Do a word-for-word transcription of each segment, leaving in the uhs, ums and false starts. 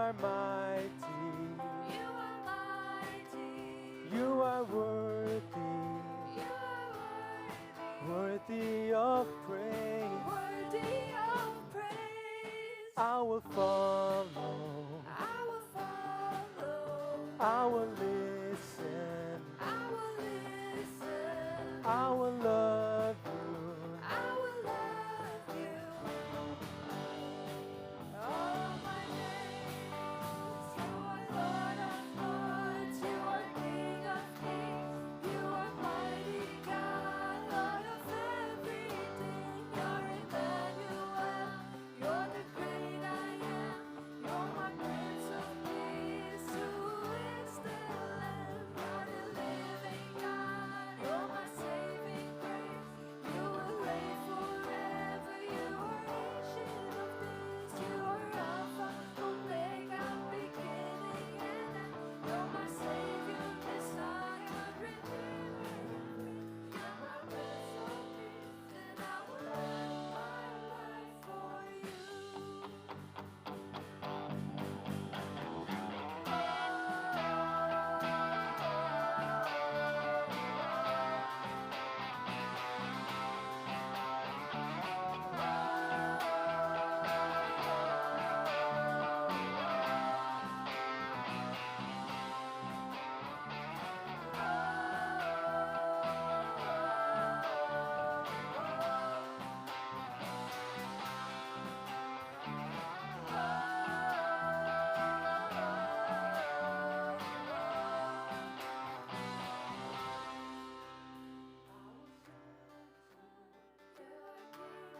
are mighty. You are mighty. You are worthy. You are worthy. Worthy of praise. Worthy of praise. I will follow. I will follow. I will listen. I will listen. I will love you. I will love you. Oh, my name. You are Lord of lords. You are King of kings. You are mighty God, Lord of everything. You're Emmanuel. You're the great I am. You're my Prince of Peace. Who is the Lamb? You're the living God. You're my saving grace. You will reign forever. You are Ancient of Days. You are Alpha, Omega, beginning and end. You're my Savior, Messiah, Redeemer. You're my Prince of Peace, and I will live my life for you. You are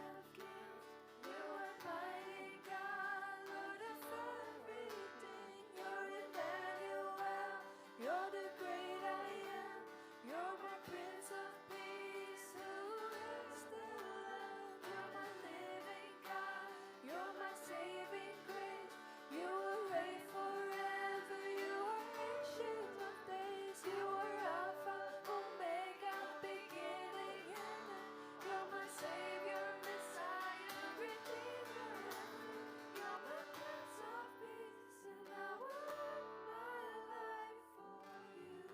King of kings, you are mighty God, Lord of everything, you're Emmanuel, you're the great I am, you're my Prince of Peace, who is the Lamb, you're my living God, you're my saving grace, you will reign forever. You are Ancient of Days. You are Alpha, Omega, beginning and end. You're my Savior, Messiah, Redeemer. You're my Prince of Peace, and I will live my life for you.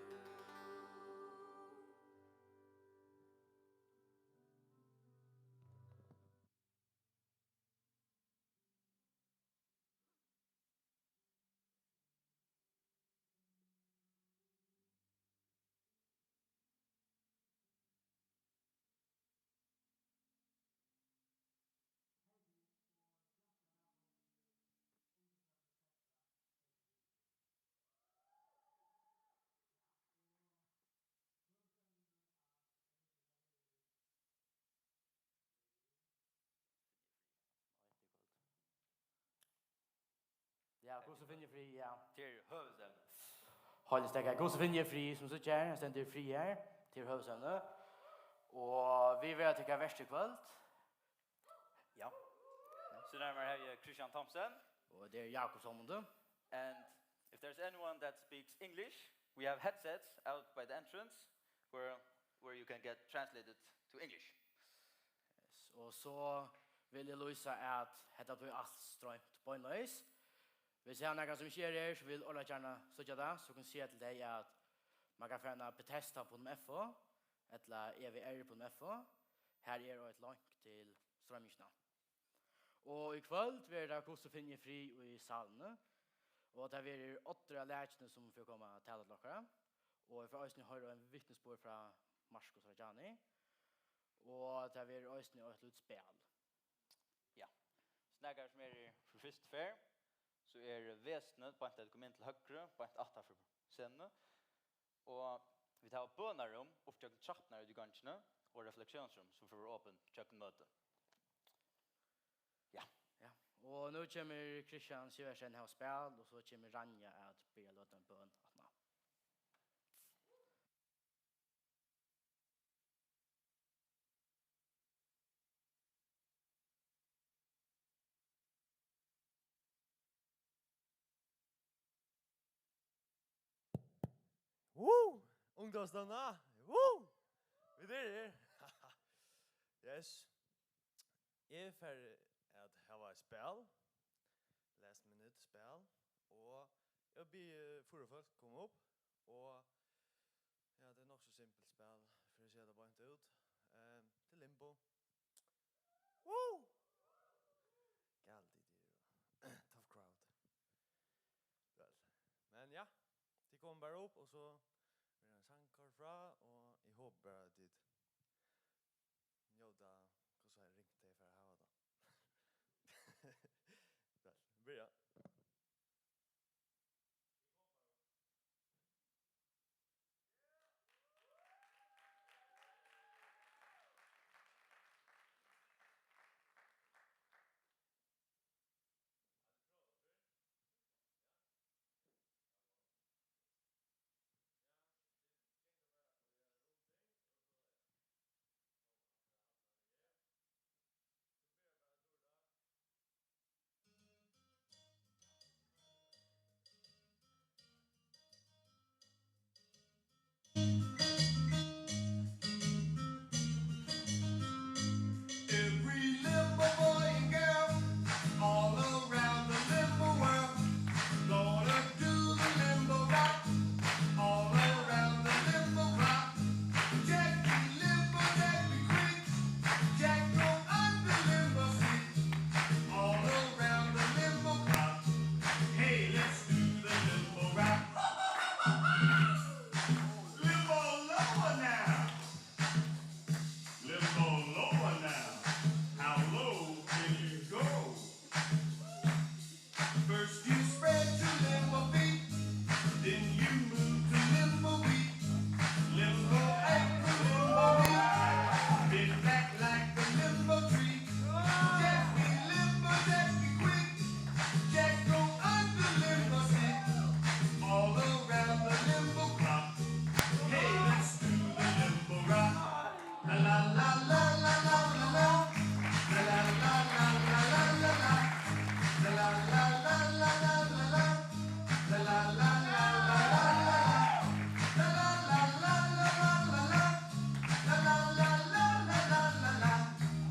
Ja, hvussu finni eg frið, ja. Tað er høvuðsevnið. Hold, eg steðga. Hvussu finni eg frið, sum tú sigur, her stendur frið her. Tað er høvuðsevnið. Og vit verða til verk í kvøld. Ja. So nærmari havi eg Christian Thomsen. Og tað er Jakob Salmonde. And if there's anyone that speaks English, we have headsets out by the entrance where, where you can get translated to English. Yes, og so vil eg lýsa at hetta blívur alt stroymt beinleiðis. Hvis eg havi nakran sum ikki er her, sum vil ólukkiliga gjarna síggja tað, so kann eg siga til tey at man kann fara inn á bethesda punktum f o ella e v r punktum f o. Har er eitt link til stroymingina. Og í kvøld verður tað Hvussu finni eg frið í sálini? Og tað verður Oddur av Lækjuni, sum fer at koma at tala til okkara. Og vit fáa eisini hoyra ein vitnisburð frá Markus Rajani. Og tað verður eisini eitt lítið spæl. Ja. So nakar sum er her fyri fyrstu ferð, so er vesenet beint at koma inn til høgru, beint aftan fyri scenuna. Og vit hava bønarúm upp gjøgnum trappurnar út í gongini og refleksiónsrúm, sum fer at vera opin gjøgnum møtið. Ja. Ja. Og nú kemur Christian Sivertsen hava spæl, og so kemur Ranja at biðja løta ein bøn aftaná. Woo! Ungdómsstevna! Woo! Vit eru her! Yes. Eg fari at hava eitt spæl. Last minute spæl. Og eg vil biðja fýra fólk koma upp. Og ja, tað er nokk so simpelt spæl, fyri at siga tað beint út. Eh, til Limbo. Woo! Galið, tit eru tough crowd. Væl. Men ja, tit koma bara upp, og so verður ein sangur frá, og eg hopi bara, at tit njóta, hvussu ringt tey fara at hava tað. Væl, byrja. Every limbo boy and girl all around the limbo world gonna do the limbo rock all around the limbo clock. Jack be limbo, Jack be quick, Jack go under limbo stick all around the limbo clock. Hey, let's do the limbo rock. Limbo lower now. Limbo lower now. How low can you go? First you spread your limbo feet, then you move to limbo beat. Limbo ankle, limbo knee, bend back like a limbo tree. Jack be limbo, Jack be quick, Jack go under limbo stick, all around the limbo clock. Hey, let's do the limbo rock. La la la la la la la la. La la la la la la la la. La la la la la la la la. La la la la la la la la. La la la la la la la la. La la la la la la la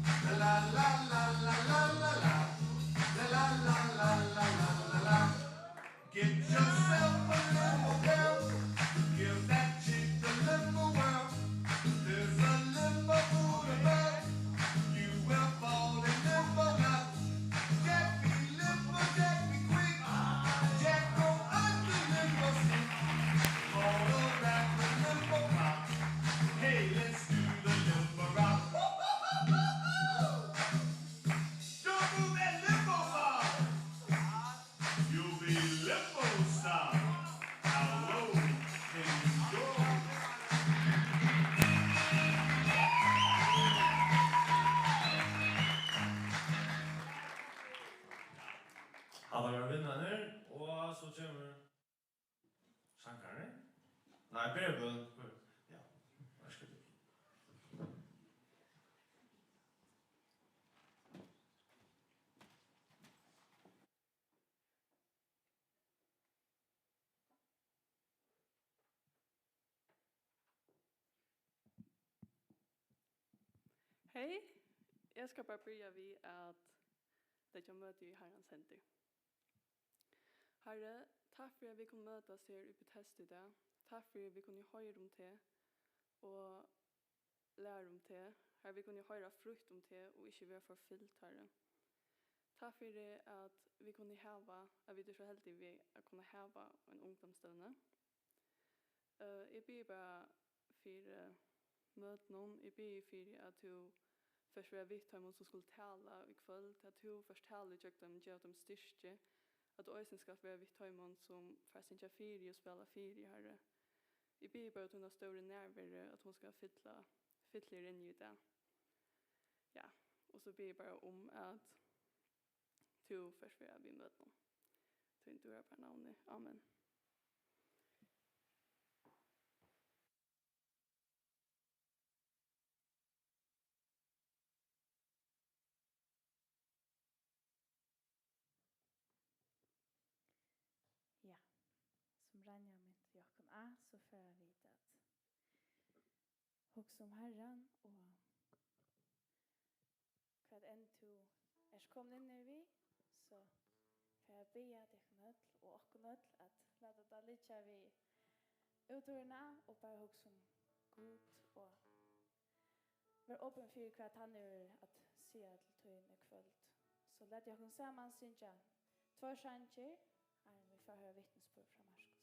la. La la la la la la la la. La la la la la la la la. Get yourself a limbo bell. Give that chick the limbo world. There's a limbo Buddha bell. You will fall in limbo now. Jack be limbo, Jack be quick. Jack go under limbo stick. All around the limbo clock. Hey, let's do the limbo rock. Don't move that limbo ball. You'll be limbo style. How low can you go? Hatta var vinnararnir, og so kemur sangarin. Nei, Bera Bøn. Ja, vær so god. Hey, eg skal bara byrja við at leggja møtið í Harrans hendur. Harri, takk fyri, at vit kunnu møtast her í Betesda í dag. Takk fyri, at vit kunnu hoyra um teg og læra um teg, har vit kunnu hoyra frítt um teg og ikki vera forfylgd, Harri. Takk fyri, at vit kunnu hava, at vit eru so heldig við at kunna hava ein ungdómsstevnu. Eh, eg biði bara fyri møtunum. Eg biði fyri, at tú fert vera við teimum, sum skulu tala í kvøld, at tú fert tala ígjøgnum teimum, geva teimum styrki, at tú eisini skalt vera við teimum, sum fara at syngja fyri og spæla fyri, Harri. Eg biði bara tína stóru nærveru, at hon skal fylla, fylla her inni í dag. Ja, og so biði eg bara um, at tú fert vera við møtunum. Tín dýrabara navni. Amen. Ja, sum Ranja minti okkum á, so fara vit at hugsa um Harran, og hvat enn tú ert komin inn í við, so fara vit biðja tykkum øll og okkum øll at lata tað liggja við úthurðina og bara hugsa um Gud og vera opin fyri, hvat hann hevur at siga til tín í kvøld. So latið okkum saman syngja tveir sangir, áðrenn vit fara at hoyra vitnisburð frá Markus.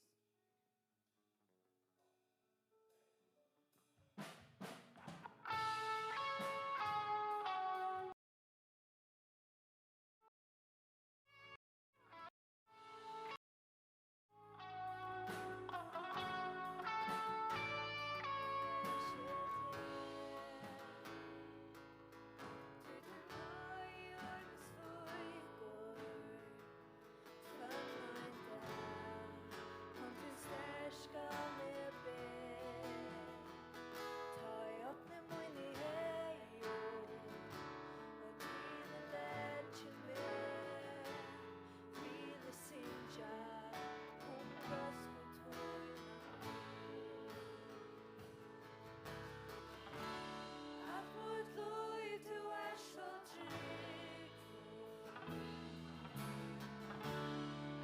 At mítt lív, tú ert so tryggur.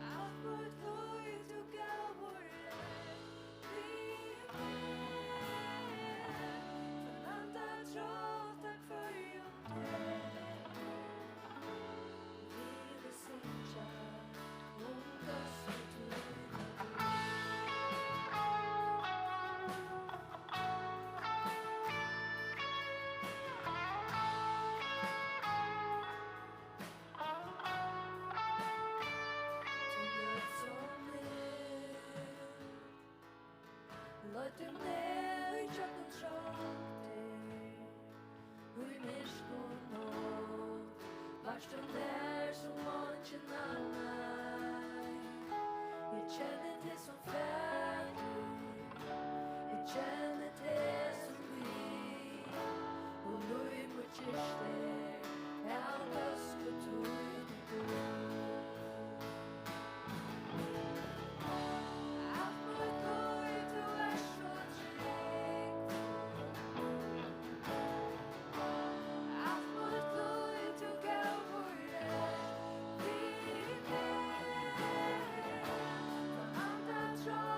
At mítt lív, tú góður ert við meg. Tú landar trátt á hvørjum degi. Vil eg syngja um góðsku tína. Leiddi meg í gjøgnum trongdir, í myrkum nátt, vart tú nær sum eingin annar. Eg kenni teg sum faðir, eg kenni teg sum vin, og lív mítt gistir av góðsku tíni. At mítt lív, tú ert so tryggur. At mítt lív, tú góður ert við meg. Tú andar trá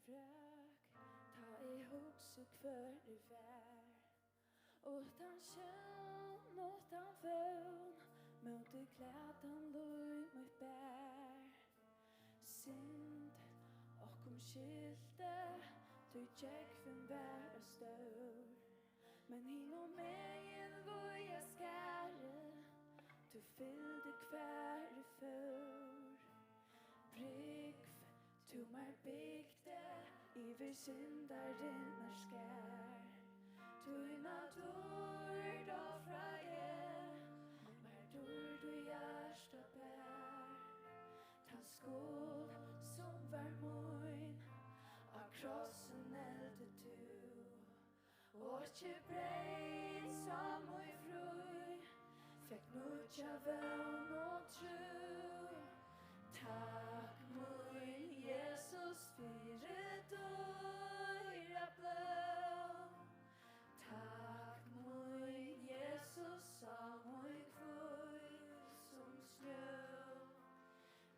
Sprøk, tá eg hugsi, hvør eg var. Uttan sjón, uttan vón, móti glatan lív mítt bar. Synd okkum skilti, tí gjógvin var ov stór. Men hinumegin víða skarið, tú fylgdi, hvar eg fór. Brúgv tú mær bygdina yvir syndarinnar skarð. Tína dýrd ofraði eg, mær dýrd í hjarta bar. Tann skuld, sum var mín, á krossin negldi tú. Og ikki breyt sá mín fríð, fekk nýggja vón og trú. Takk, mín Jesus, fyri dýra blóð. Takk, mín Jesus, sá mín hvíld sum snjó.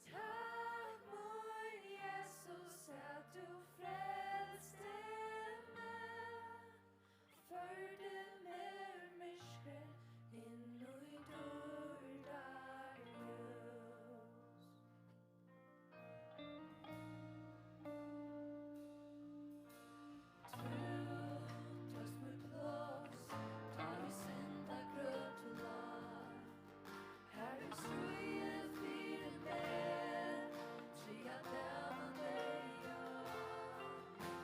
Takk, mín Jesus, at tú frelsti meg, førdi meg úr myrkri inn í dýrdar ljós. Tú tókst mítt pláss, tá í syndagrøtu lá. Har í stríði fyri meg, triðja dagan deyði á.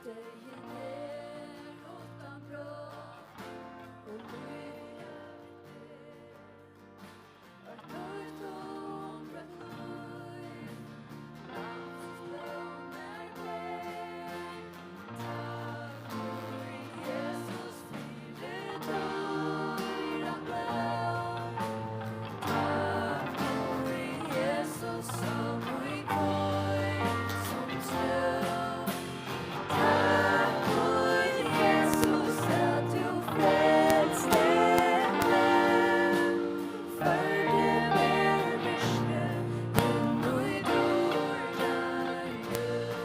Deyðin er uttan brot, og lívið er eitt nýtt umbreytt lív. Lamsins blóð mær ber. Takk, mín Jesus, fyri dýra blóð. Takk, mín Jesus, sá mín hvíld sum snjó. Takk, mín Jesus, at tú frelsti meg. Førdi meg úr myrkri inn í dýrdar ljós.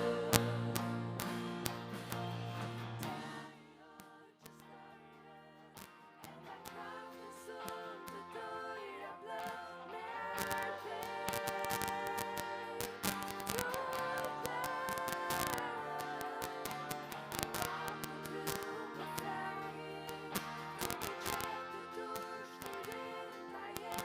So kemur Markus.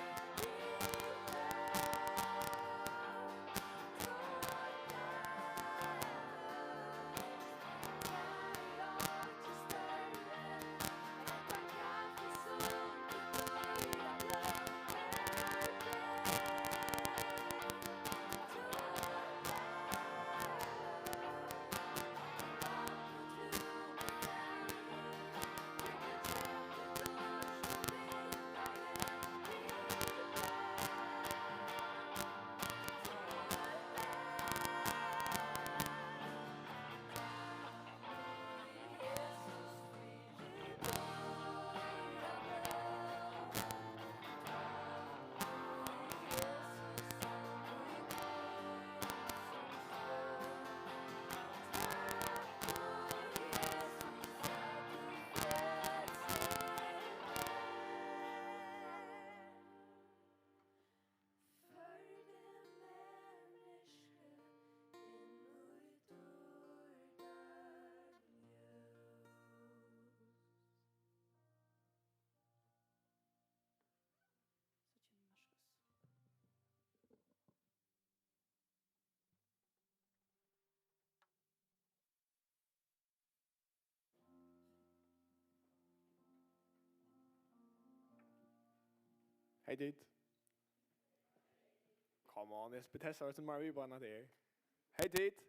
Hey, tit. Come on, eg spyr tessa, veitst tú, meir viðbjóðandi at tað er. Hey, tit.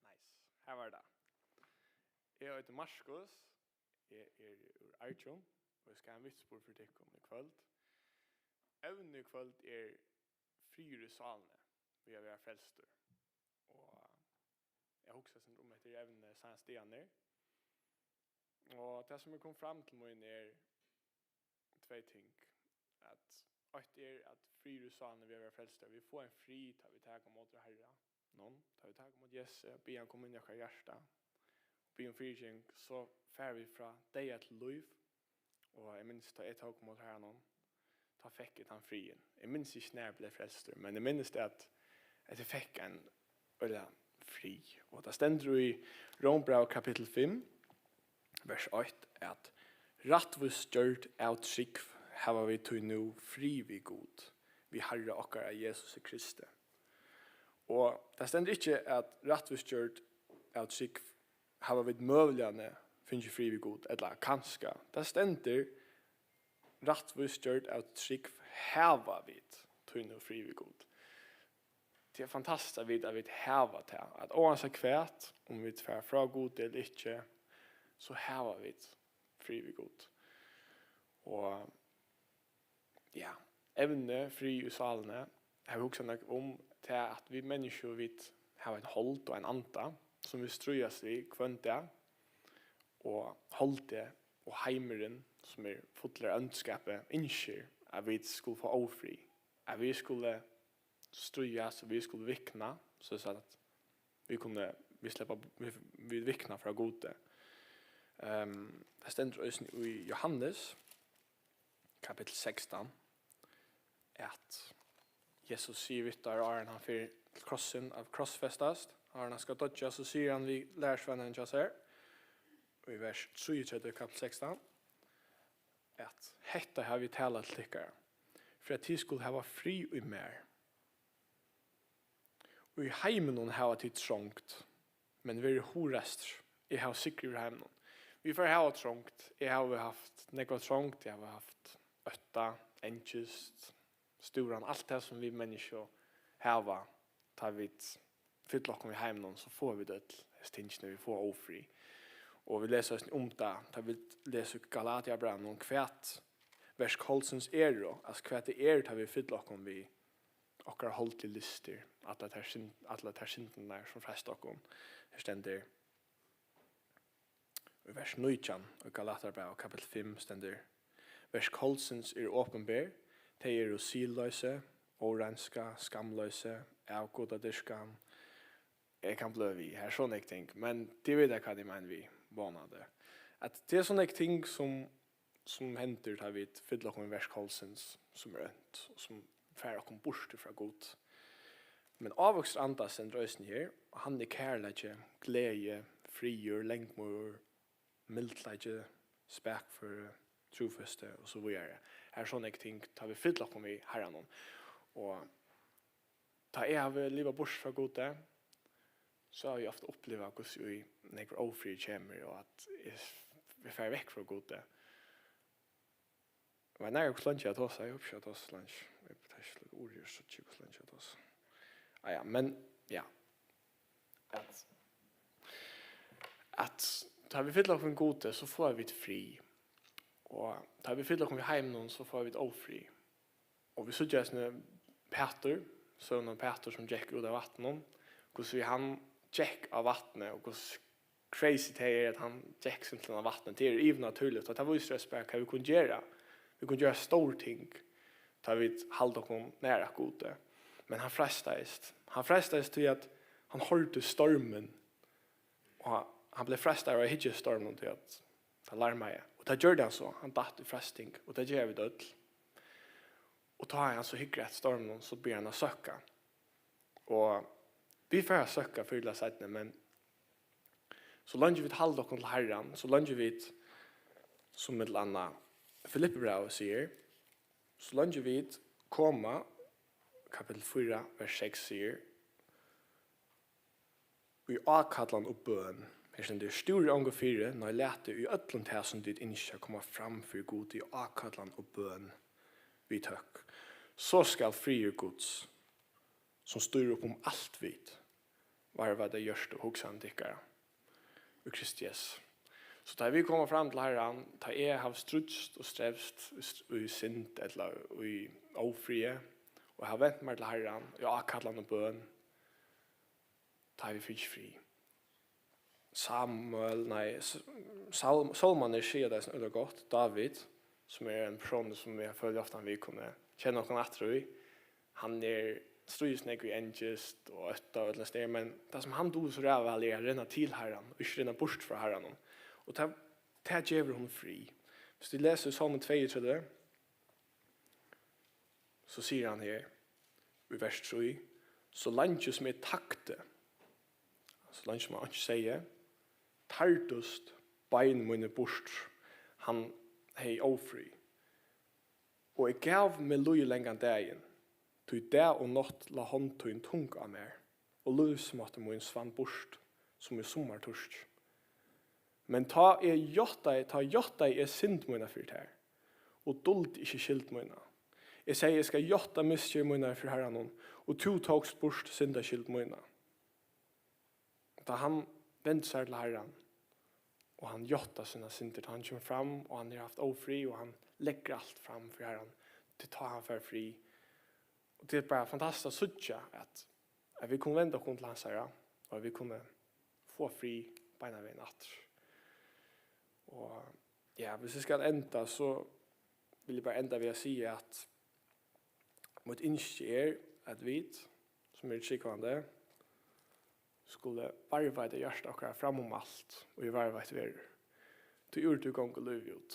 Nice. Her var tað. Eg eiti Markus. Eg eri úr Argjum, og eg skal hava ein vitnisburð fyri tykkum í kvøld. Evnið í kvøld er friður í sálini, við at vera frelstur. Og eg hugsi eitt sindur um hetta evnið seinastu dagarnar. Og tað, sum eg kom fram til mín, er tvey ting. At eitt er, at friður í sálini við at vera frelstur. Vit fáa ein frið, tá vit taka ímóti Harra. Nú, tá vit taka ímóti Jesusi, biðja hann koma inn í okkara hjarta, og biðja um fyrigeving, so fara vit frá deyða til lív. Og eg minnist, tá eg tók ímóti Harranum, tá fekk eg tann friðin. Eg minnist ikki, nær eg bleiv frelstur, men eg minnist, at, at eg fekk ein øgiliga frið. Og tað stendur í Rómbrævi kapittul fimm, vers eitt, at rættvís gjørd av trúgv hava vit tí nú frið við Gud, við Harra okkara Jesusi Kristi. Og tað stendur ikki, at rættvís gjørd av trúgv hava vit møguliga fingið frið við Gud, ella kanska. Tað stendur, rættvís gjørd av trúgv hava vit tí nú frið við Gud. Tað er fantastiskt at vita, at vit hava tað, at óansæð hvat, um vit fara frá Gudi ella ikki, so hava vit frið við Gud. Og ja, evnið frið í sálini, havi hugsað nógv um tað, at vit menniskju, vit hava eitt hold og ein anda, sum vit stríðast við hvønn dag, og holdið og heimurin, sum er fullur av óndskapi, ynskir, at vit skulu fáa ófrið, at vit skulu stríðast, og vit skulu vikna, so at vit kunnu, vit sleppa, vit, vit vikna frá Gudi. Ehm, tað stendur eisini í Jóhannes, kapittul sekstan, at Jesus sigur við teir, áðrenn hann fer til krossin at krossfestast, áðrenn hann skal doyggja, so sigur hann við lærisveinarnar hjá sær, í vers trýogtretivu, kapittul sekstan, at hetta havi eg talað til tykkara, fyri at tit skulu hava frið í mær. Í heiminum hava tit trongd, men verið hugreystir, eg havi sigur yvir heiminum. Vit fara at hava trongd, eg havi havt nógva trongd, eg havi havt ótta, angist, stúran, alt tað sum vit menniskju hava, tá vit fylla okkum við heiminum, so fáa vit øll hesi tingini, vit fáa ófrið. Og vit lesa eisini um tað, tá vit lesa í Galatiabrævinum, hvat verk holdsins eru, altso hvat tað er, tá vit fylla okkum við okkara holdligu lystir, allar tær synd-, allar tær syndirnar, sum freista okkum. Her stendur í vers nítjan í Galatiabrævinum, kapittul fimm, stendur: Verk holdsins eru opinber, tey eru siðloysi, óreinska, skamloysi, avgudadyrkan. Eg kann blíva við, her er so nógv ting, men tit vita, hvat eg meini við, vónandi. At tað er so nógv ting, sum sum hendir, tá vit fylla okkum við verk holdsins, sum er ónt, og sum fær okkum burtur frá Gud. Men ávøkstur anda stendur eisini her, og hann er kærleiki, gleði, friður, langmóður, mildleiki, spakføri, trúfesti og so víðari. Her er so nógv ting, tá vit fylla okkum við Harranum. Og tá eg havi livað burtur frá Gudi, so havi eg ofta upplivað, hvussu í nógvur ófriður kemur, og at eg, eg fari vekk frá Gudi. Eg veit ikki, hvussu leingi eg havi tosað, eg havi ikki tosað so leingi. Eg veit ikki, hvat orð eg síggi, hvussu leingi eg havi tosað. Ah, ja, men, ja. At, at tá vit fylla okkum við Gudi, so fáa vit frið. Og tá vit fylla okkum við heiminum, so fáa vit ófrið. Og vit síggja eisini Pætur, søguna um Pætur, sum gekk út av vatninum, hvussu hann gekk á vatni, og hvussu crazy tað er, at hann gekk simpelthen á vatni. Tað er yvirnatúrligt, og tað vísir okkum bara, hvat vit kunnu gera. Vit kunnu gera stór ting, tá vit halda okkum nær at Gudi. Men hann freistaðist. Hann freistaðist tí, at hann hoyrdi stormin, og hann, hann bleiv freistaður av at hyggja eftir storminum, tí at tað larmaði. Og tað gjørdi hann so. Hann datt í freisting, og tað gera vit øll. Og tá hann so hyggur eftir storminum, so byrjar hann at søkka. Og vit fara at søkka fyrr ella seinni, men so leingi vit halda okkum til Harran, so leingi vit, sum millum annað Filippibrævið sigur, so leingi vit koma, kapittul fýra, vers seks sigur, í ákallan og bøn. Her stendur: Stúrið ongur fyri, nei, latið í øllum tað, sum tit ynskja, koma fram fyri Gud í ákallan og bøn við tøkk. So skal friður Guds, sum stýrir upp um alt vit, varðveita hjørtu og hugsanir tykkara í Kristi Jesusi. So tá vit koma fram til Harran, tá eg havi stríðst og strevst í st-, í synd ella í ófriði, og havi vent mær til Harran í ákallan og bøn, tá havi eg fingið frið. Samuel, nei, S-, Sál-, Sálmarnir siga tað eisini øgiliga gott. Dávid, sum er ein persónur, sum eg føli ofta, vit kunnu kenna okkum aftur í, hann er stríðist nógv við angist og ótta og øllum staðar, men tað, sum hann dugir so ræðuliga væl, er at renna til Harran og ikki renna burtur frá Harranum. Og tað, tað gevur honum frið. Viss tú lesur Sálmin tveyogtretivu, so sigur hann her í vers trý: "So leingi sum eg tagdi," so leingi sum hann ikki segði, "tardust bein míni burtur." Hann hevði ófrið. "Og eg gav meg líðilangan dagin, tí dag og nátt lá hond tín tung á mær, og lívsmáti mín svann burt, sum í summarturki. Men tá eg játtaði, tá játtaði eg synd mína fyri tær, og duldi ikki skyld mína. Eg segði: Eg skal játta misgerðir mínar fyri Harranum, og tú tókst burt syndaskyld mína." Tá hann vendir sær til Harran, og hann játtar sínar syndir, tá hann kemur fram, og hann hevur havt ófrið, og hann leggur alt fram fyri Harran, tí tá hann fær frið. Og tað er bara fantastiskt at síggja, at, at vit kunnu venda okkum til Hansara, og at vit kunnu fáa frið beinanvegin aftur. Og ja, viss eg skal enda, so vil eg bara enda við at siga, at mítt ynski er, at vit, sum eru trúgvandi, skulu varðveita hjarta okkara fram um alt, og í varðveitt verður. Tí úr tí gongur lívið út.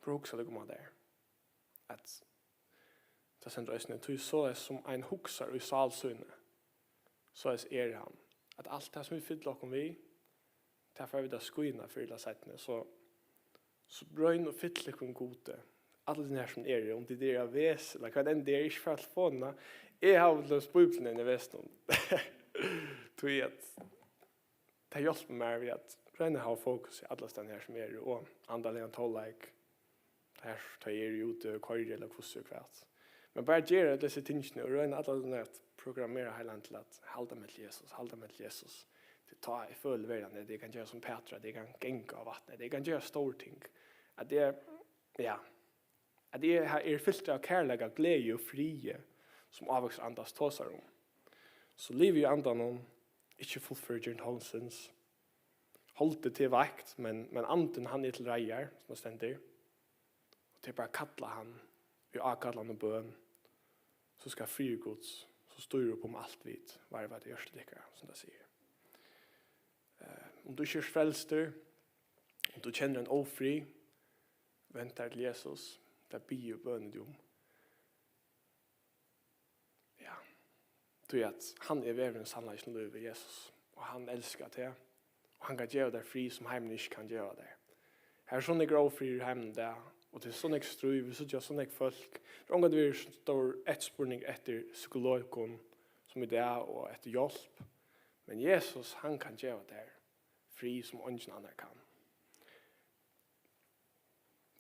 Prøv at hugsa tykkum um tað her, at tað stendur eisini: "Tí soleiðis sum ein hugsar í sál síni, soleiðis er hann." At alt tað, sum vit fylla okkum við, tað fara vit at skína fyrr ella seinni. So, so royn og fyll tykkum Gudi. Allir tey her, sum eru, um tit eru á vesi, ella hvat enn tað er, ikki fara á telefonina. Eg havi til dømis Bíbliuna inni á vesinum. Tí at tað hjálpir mær við at royna at hava fokus í allastaðni har, sum eg eri, og andaligan tónleik, har tá eg eri úti og koyri, ella hvussu og hvat. Men bara gera hesi tingini og royna alla tíðina at programmera heilan til at halda meg til Jesus, halda meg til Jesus. Tí tá eg føli verðan, at eg kann gera sum Pætur, at eg kann ganga á vatni, at eg kann gera stór ting. At eg, ja, at eg ha-, eri fyltur av kærleika, gleði og friði, sum ávøkstur Andans tosar um. So livi í Andanum, ikki fullføri girnd heimsins. Holdið, tað er veikt, men, men Andin, hann er til reiðar, sum tað stendur. Og tað er bara at kalla hann í ákallan og bøn, so skal friður Guds, sum stýrir upp um alt vit, varðveita hjørtu tykkara, sum tað sigur. Eh, um tú ikki ert frelstur, um tú kennir ein ófrið, vend tær til Jesus, tað biður bønin teg um. Ja. Tí at hann er vegurin, sannleikin og lívið, Jesus. Og hann elskar teg. Og hann kann geva tær frið, sum heimurin ikki kann geva tær. Her er so nógv ófriður í heiminum í dag, og tað er so nógv stríð, vit síggja so nógv fólk. Tað er ongantíð verið so stór eftirspurningur eftir psykologum sum í dag, og eftir hjálp. Men Jesus, hann kann geva tær frið, sum eingin annar kann.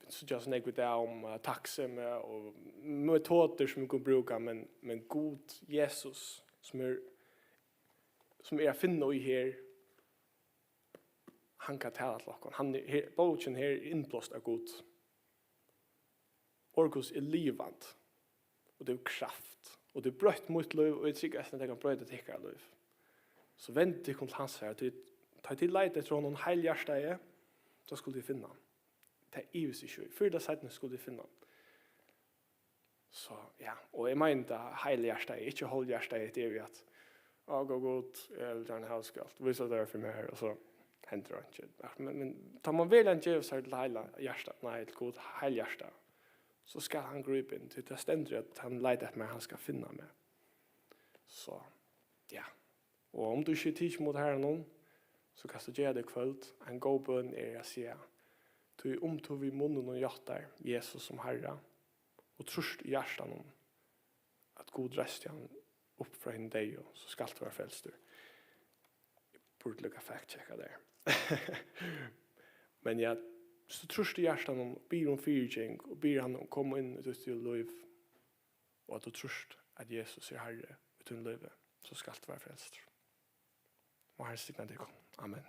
Vit síggja so nógv í dag um, eh, takksemi og metodir, sum vit kunnu brúka, men, men Gud, Jesus, sum er, sum er at finna í her, hann kann tala til okkum. Hann er, her, bókin her er innblást av Gud. Orð Guds er livandi, og tað hevur kraft, og tað hevur broytt mítt lív, og eg trúgvi eisini, at tað kann broyta tykkara lív. So vendið tykkum til Hansara, tí tá tit leita eftir honum heilhjartaði, so skulu tit finna hann. Tað ivist ikki í. Fyrr ella seinni skulu tit finna hann. So, ja, og eg meini tað heilhjartaði, ikki hálvhjartaði, hetta er við at, "Á, góði Gud, eg vil gjarna hava, skalt vísa tær fyri mær," og so hendir einki. Men, men tá man veruliga gevur sær til heila hjartað, nei, til Gud heilhjartað, so skal hann grípa inn, tí tað stendur, at hann leitar eftir mær, hann skal finna meg. So, ja. Og um tú ikki hevur tikið ímóti Harranum, so kanst tú gera tað í kvøld. Ein góð bøn er at siga: "Tí um tú við munninum játtar Jesus sum Harra, og trýrt í hjartanum, at Gud reisti hann upp frá hinum deyðu, so skalt tú vera frelstur." Eg burdi líka fact-checka tað. Men ja, so trýrt í hjartanum, biður um fyrigeving, og biður hann um at koma inn í títt lív, og at tú trýrt, at Jesus er Harri í tínum lívi, so skalt tú vera frelstur. Má Harrin signa tykkum. Amen.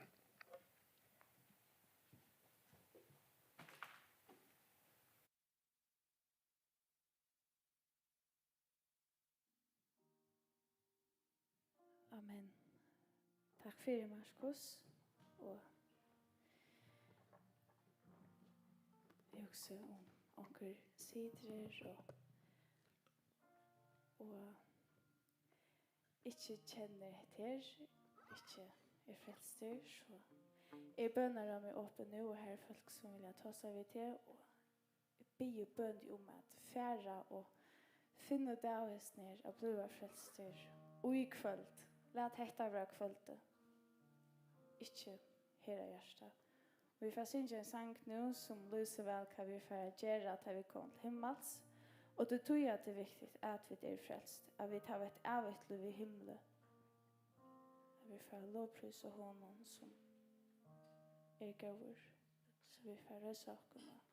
Amen. Takk fyri, Markus. Og eg hugsi, um onkur sitrar og og ikki kennir hetta her, ikki er frelstur, so er bønarúmið opið nú, og her eru fólk, sum vilja tosa við teg, og eg biði og bøni teg um at fara og finna út av hesum her, at blíva frelstur í kvøld. Lat hetta vera kvøldið, ikki her á hjarta. Og vit fara at syngja ein sang nú, sum lýsir væl, hvat vit fara at gera, tá vit koma til himmals. Og tað er tí, at tað er viktigt, at vit eru frelst, at vit hava eitt ævigt lív í himli, at vit fara at lovprísa honum, sum er góður. So vit fara at reisa okkum og stemma.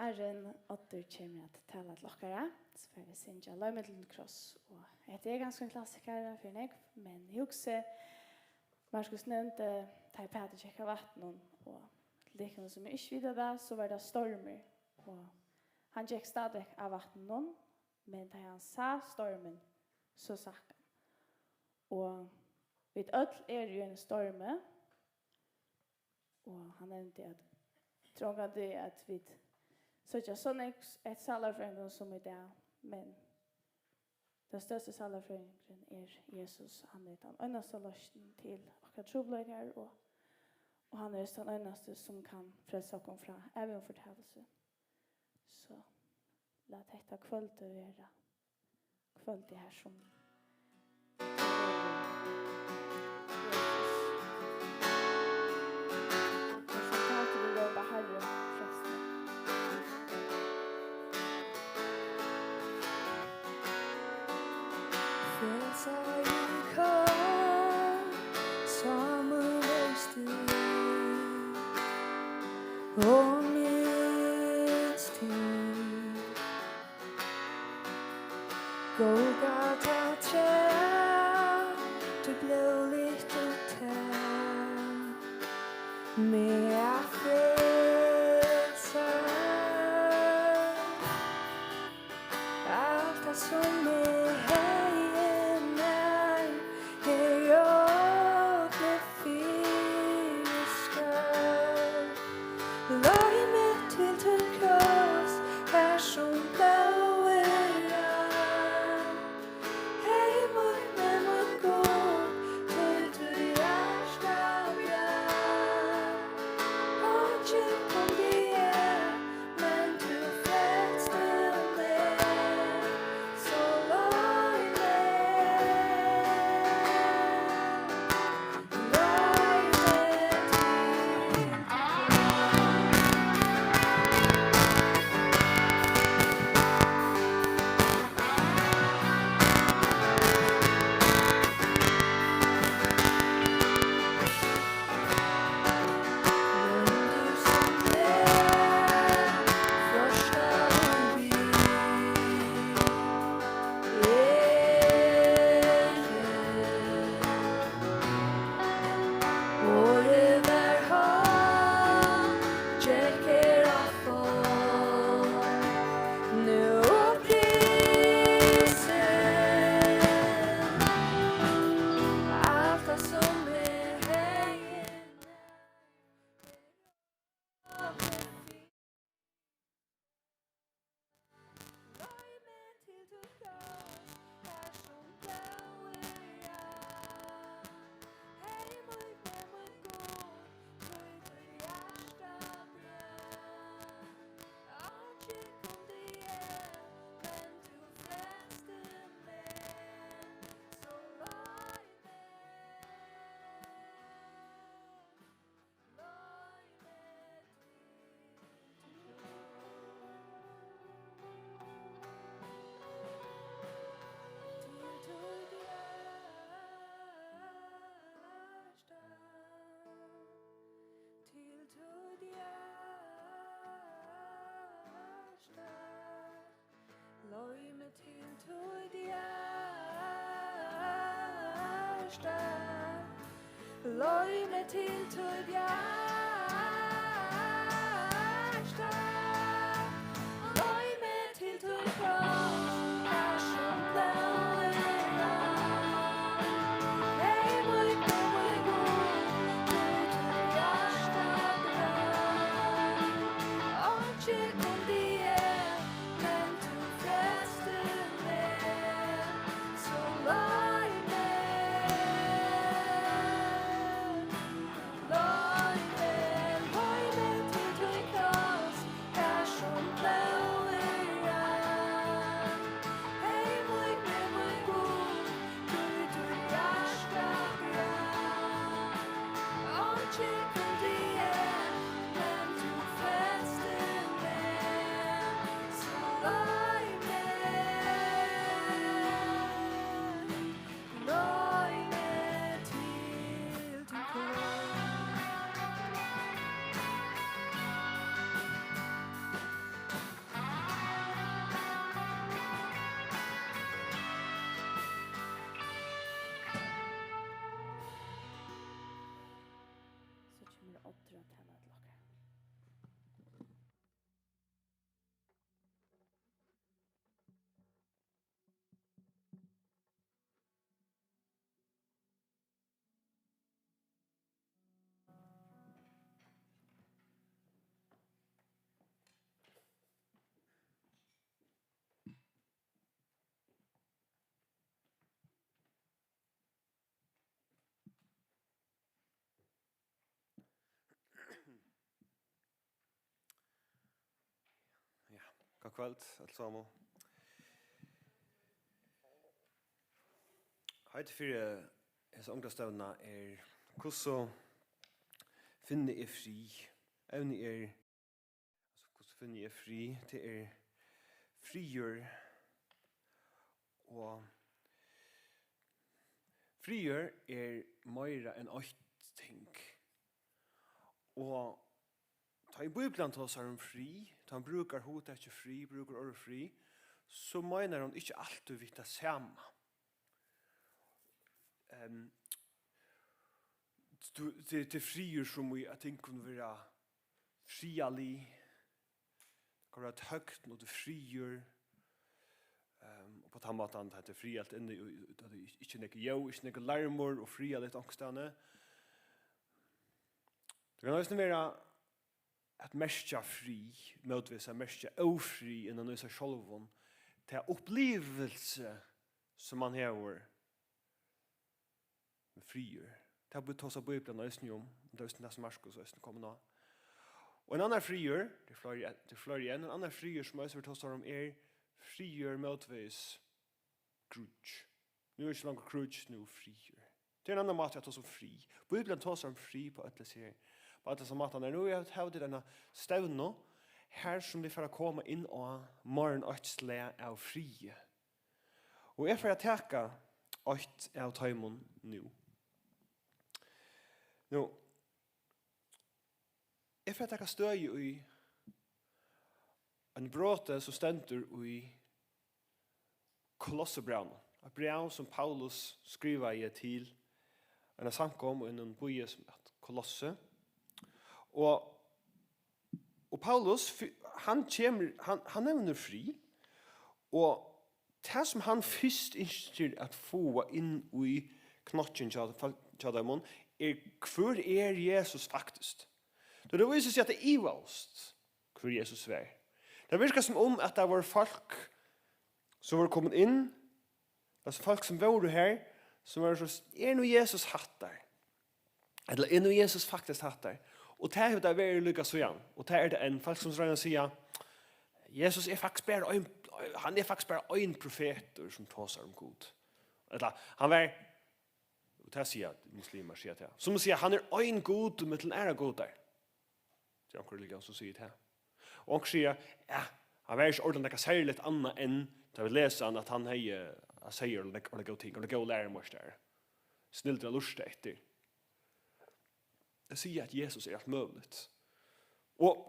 Áðrenn Oddur kemur at tala til okkara, so fara vit at syngja Leið meg til kross. Og hetta er kanska ein klassikari fyri nógv, men eg hugsi, Markus nevndi, tá ið Pætur gekk á vatninum, og til tykkum sum ikki vita tað, so var tað stormur, og hann gekk stadigvæk á vatninum, men tá hann sá stormin, so sakk hann. Og vit øll eru í einum stormi, og hann nevndi, at tað er ongantíð, at vit síggja so nógv eftir sálarfrøðingum sum í dag, men tann størsti sálarfrøðingurin er Jesus. Hann er tann einasta loysnin til okkara trupulleikar, og, og hann er tann einasti, sum kann frelsa okkum frá ævigum fortapilsi. So lat hetta kvøldið vera kvøldið her, sum Jesus. Vit rópa: Harri, frels meg. Golgata træ, tú blóðligt og tær meg at frelsa. Alt tað sum eg hevði nær, er okkum fyri skuld. Leið meg til tín kross, har sum blóðið rann. Hey, mítt, men mín Gud, tí tú hjarta brænt. Eingin kundi eg, men tú frelsti meg, so leið meg. Orðið var hold, gekk her á fót, nú prisin, alt tað sum eg hevði. Leið meg til títt kross, har sum blóðið rann. Hey, mítt, men mín Gud, tí tú hjarta brænt. Eingin kundi eg, men tú frelsti meg, so leið meg. Leið meg til títt hjarta. Leið meg til títt hjarta. Leið meg til títt kross, har sum blóðið rann. Hey, mítt, mítt Gud, tí tú hjarta brænt. Eingin kundi eg, men tú frelsti meg, so leið meg, leið meg, leið meg til títt kross, har sum blóðið rann. Hey, mítt, mítt Gud, tí tú hjarta brænt. Eingin kundi eg, men tú frelsti meg, so leið meg, leið meg til títt kross. So kemur Oddur at tala til okkara. Ja, gott kvøld, øll saman. Heitið fyri hesa ungdómsstevnuna er: Hvussu finni eg frið? Evnið er, altso, hvussu finni eg frið? Tað er friður, og friður er meira enn eitt ting. Og tá ið Bíblian tosar um frið, tá hann brúkar hugtakið frið, brúkar orðið frið, so meinar hon ikki altíð við tað sama. Ehm, tú, tað, tað er friður sum í, at ting kunnu vera friðarlig, tað kann vera tøgn og tað er friður. Ehm, og á tann mátan, tá tað er friðarligt inni, og, og, og tað er ikki nakað ljóð, ikki nakað larmur og friðarligt onkustaðni. Tað kann eisini vera at merkja frið, mótvegis at merkja ófrið innan í sær sjálvum, ta upplivilsi, sum mann hevur, men friður. Tað tosar Bíblian eisini um, og tað er eisini tað, sum Markus eisini kom inn á. Og ein annar friður, tað er fleiri, tað er fleiri enn, ein annar friður, sum eisini verður tosað um, er friður mótvegis grudge. Nú er ikki longur grudge, nú er friður. Tað er ein annar máti at tosa um frið. Bíblian tosar um frið á øllum hesum her, á allar hesar mátarnar. Nú hava tit eina stevnu her, sum vit fara at koma inn á meir enn eitt slag av friði. Og eg fari at taka eitt av teimum nú. Nú, eg fari at taka støði í ein broti, sum stendur í Kolossebrævinum. Eitt bræv, sum Paulus skrivaði til eina samkomu í einum býi sum æt Kolosse. Og, og Paulus, fy-, hann kemur, hann, hann nevnir frið, og tað, sum hann fyrst ynskir at fáa inn í knokkin hjá, hjá teimum, er, hvør er Jesus faktiskt? Tí tað vísir seg, at tey ivaðust, hvør Jesus var. Tað virkar sum um, at tað vóru fólk, sum vóru komin inn, altso fólk, sum vóru her, sum vóru so, er nú Jesus hattar? Ella er nú Jesus faktiskt hattar? Og tað hevur tað verið líka síðan. Og tað er tað enn. Fólk, sum royna at siga, Jesus er faktiskt bara ein, hann er faktiskt bara ein profetur, sum tosar um Gud. Ella, hann var, og tað siga muslimar, siga tað. Sum at siga, hann er ein Gud millum aðrar gudar. Tað er onkur religión, sum sigur tað. Og onkur siga, ja, hann var ikki ordiliga nakað serligt annað enn, tá vit lesa hann, at hann hevði, hann segði ordiliga, ordiliga góð ting, ordiliga góð lærumeistari. Snildur at lurta eftir. Tey siga, at Jesus er alt møguligt. Og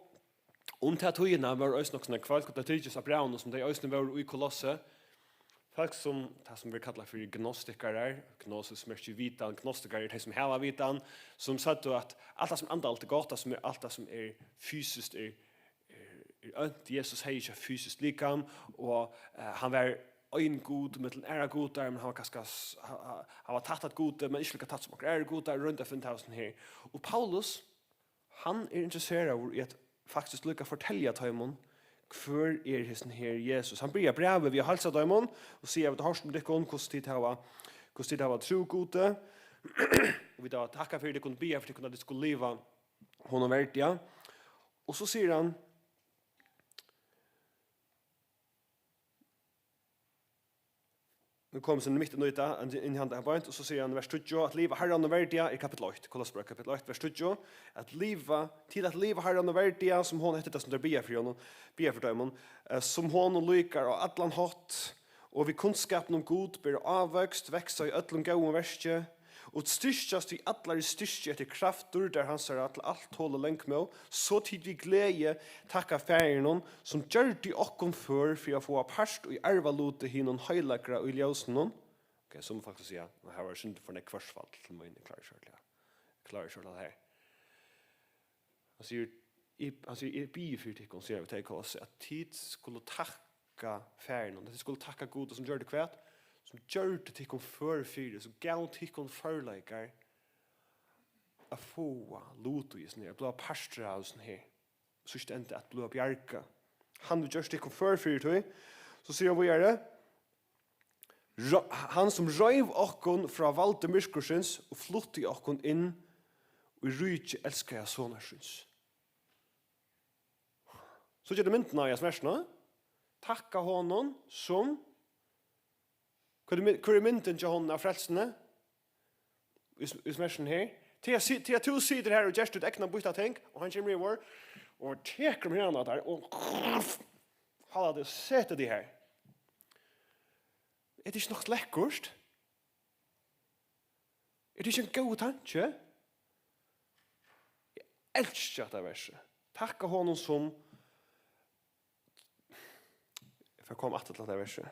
um ta tíðina vóru eisini nokk so nógv fólk, og tað tykist av brævinum, sum tey eisini vóru í Kolosse, fólk sum, tað sum verður kallað fyri gnostikarar, gnosis merkir vitan, gnostikarar eru tey, sum hava vitan, sum søgdu, at alt tað, sum andaliga er gott, tað sum er, alt tað, sum er fysiskt, er, er, er ónt. Jesus hevði ikki eitt fysiskt likam, og, eh, hann var ein Gud millum aðrar gudar, men hann var kanska s-, hann, hann, hann var tætt at Gudi, men ikki líka tætt sum okkara aðrar gudar, royndi at finna tað sum her. Og Paulus, hann er interesseraður í at faktiskt líka fortelja teimum, hvør er hesin her Jesus. Hann byrjar brævið við at heilsa teimum og siga, vit hava hoyrt um tykkum, hvussu tit hava, hvussu tit hava trúð Gudi, og vit hava takkað fyri tykkum, biðja fyri tykkum, at tit skulu liva honum verdiga. Og so sigur hann, nú kom sum mitt inn í tað, inn í handa her beint, og so sigur hann vers tíggju, at liva Harranum verdiga, er kapittul eitt, Kolossebræv kapittul eitt, vers tíggju, at liva, til at liva Harranum verdiga, sum hon, hetta er tað, sum teir biðja fyri honum, biðja fyri teimum, eh, sum honum líkar á allan hátt, og við kunnskapin um Gud bera ávøkst, vaksa í øllum góðum verki, og styrkjast í allari styrki eftir kraft dýrdar hansara til alt tol og langmóð, so tit við gleði takka Faðirinum, sum gjørdi okkum før fyri at fáa part í arvaluti hinum heilagra í ljósinum. Ok, sum fólk siga, men her var synd for nógv hvørsfall til mín, eg klári ikki ordiliga. Eg klári ikki ordiliga her. Hann sigur, eg, hann sigur, eg biði fyri tykkum, sigur hann við tey í Kolossi, at tit skulu takka Faðirinum, at tit skulu takka Gud, sum gjørdi hvat? Sum gjørdi tykkum før fyri, sum gav tykkum førleikar at fáa lut í hesum her, at blíva partur av hesum her. Síðst enda at blíva bjargað. Hann hevur gjørt tykkum før fyri tí. So sigur hann víðari, Rá-, hann sum reiv okkum frá valdi myrkursins og flutti okkum inn í ríki elskaða sonar síns. So ger tað myndina í hasum versinum. Takka honum sum, hvør er my-, hvør er myndin hjá honum av frelsuni? Í s-, í smertuni her. Til at si-, til at tú situr her og gert títt egna býtta ting, og hann kemur yvir og tekur um hana tær og halda teg, setur teg her. Er tað ikki nokk lekkurt? Er tað ikki ein góður tanki? Eg elski hetta versið. Takka honum sum, Fyrr kom aftur til hetta versið.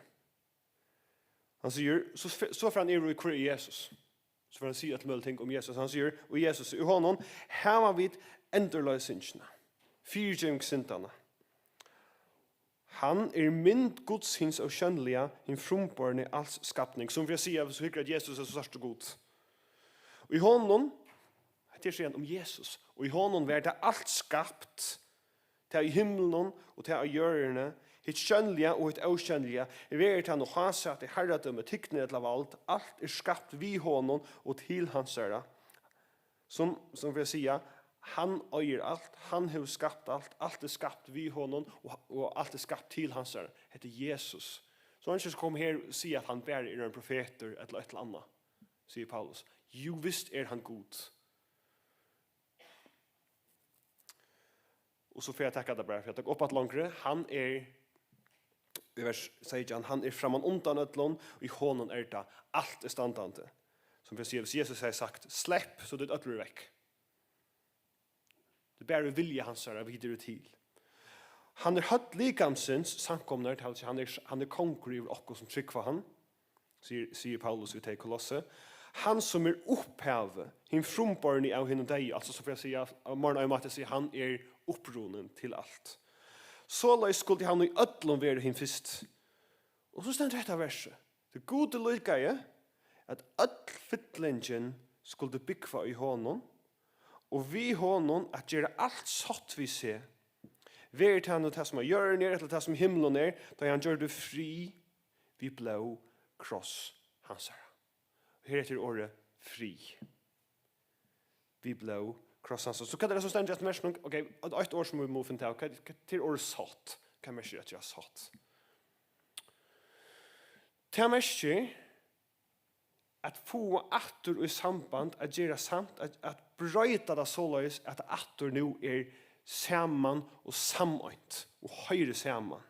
Hann sigur, so, so fer hann yvir í, hvør er Jesus? So fer hann siga øll møgulig ting um Jesus. Hann sigur, og Jesus, í honum hava vit endurloysingina, fyrigeving syndanna. Hann er mynd Guds hins ósjónliga, hin frumborni alls skapning. Sum fyri at siga, hvis du hyggur at Jesus, so sært tú Gud. Og í honum, hetta er síðan um Jesus, og í honum var tað alt skapt, tað í himlunum og tað á jørðini, hitt sjónliga og hitt ósjónliga, verður tað nú hásæti, harradømi, tign ella vald, alt er skapt við honum og til hansara. Sum, sum fyri at siga, hann eigur alt, hann hevur skapt alt, alt er skapt við honum og, og alt er skapt til hansara. Hetta er Jesus. So hann ikki skal koma her og siga at hann bara er ein profetur ella eitt ella annað, sigur Paulus. Jú, vist er hann Gud. Og so fer eg at taka tað bara, fyri at taka upp at longri. Hann er, í vers seytjan, hann er framman undan øllum, og í honum er tað alt er standandi. Sum fyri at siga, hvis Jesus hevði sagt, slepp, so er øll verið vekk. Tað er bara við vilja hansara, vit eru til. Hann er høvd likamsins, samkomnar, tað vil siga, hann er, hann er kongur yvir okkum sum trúgva hann, sigur, sigur Paulus við tey í Kolosse. Hann sum er upphavið, hin frumborni av hinum deyðu, altso, so fyri at siga, á meira ein máta at siga, hann er upprunin til alt. Soleiðis skuldi hann í øllum vera hin fyrsti. Og so stendur hetta versið. Tí Gudi líkaði, at øll fyllingin skuldi búgva í honum, og við honum at gera alt sátt við seg. Verður tað nú tað, sum á jørðini er, ella tað, sum í himlum er, tá ið hann gjørdi frið við blóð kross hansara. Og her er orðið frið. Við blóð kross hansara. So hvat er tað, sum stendur í hesum versinum? Ok, eitt, eitt orð, sum vit mugu finna út av. Hvat, hvat er orðið sátt? Hvat merkir at gera sátt? Tað merkir at fáa aftur í samband, at gera samt, at, at broyta tað soleiðis, at tað aftur nú er saman og sameint og hoyrir saman.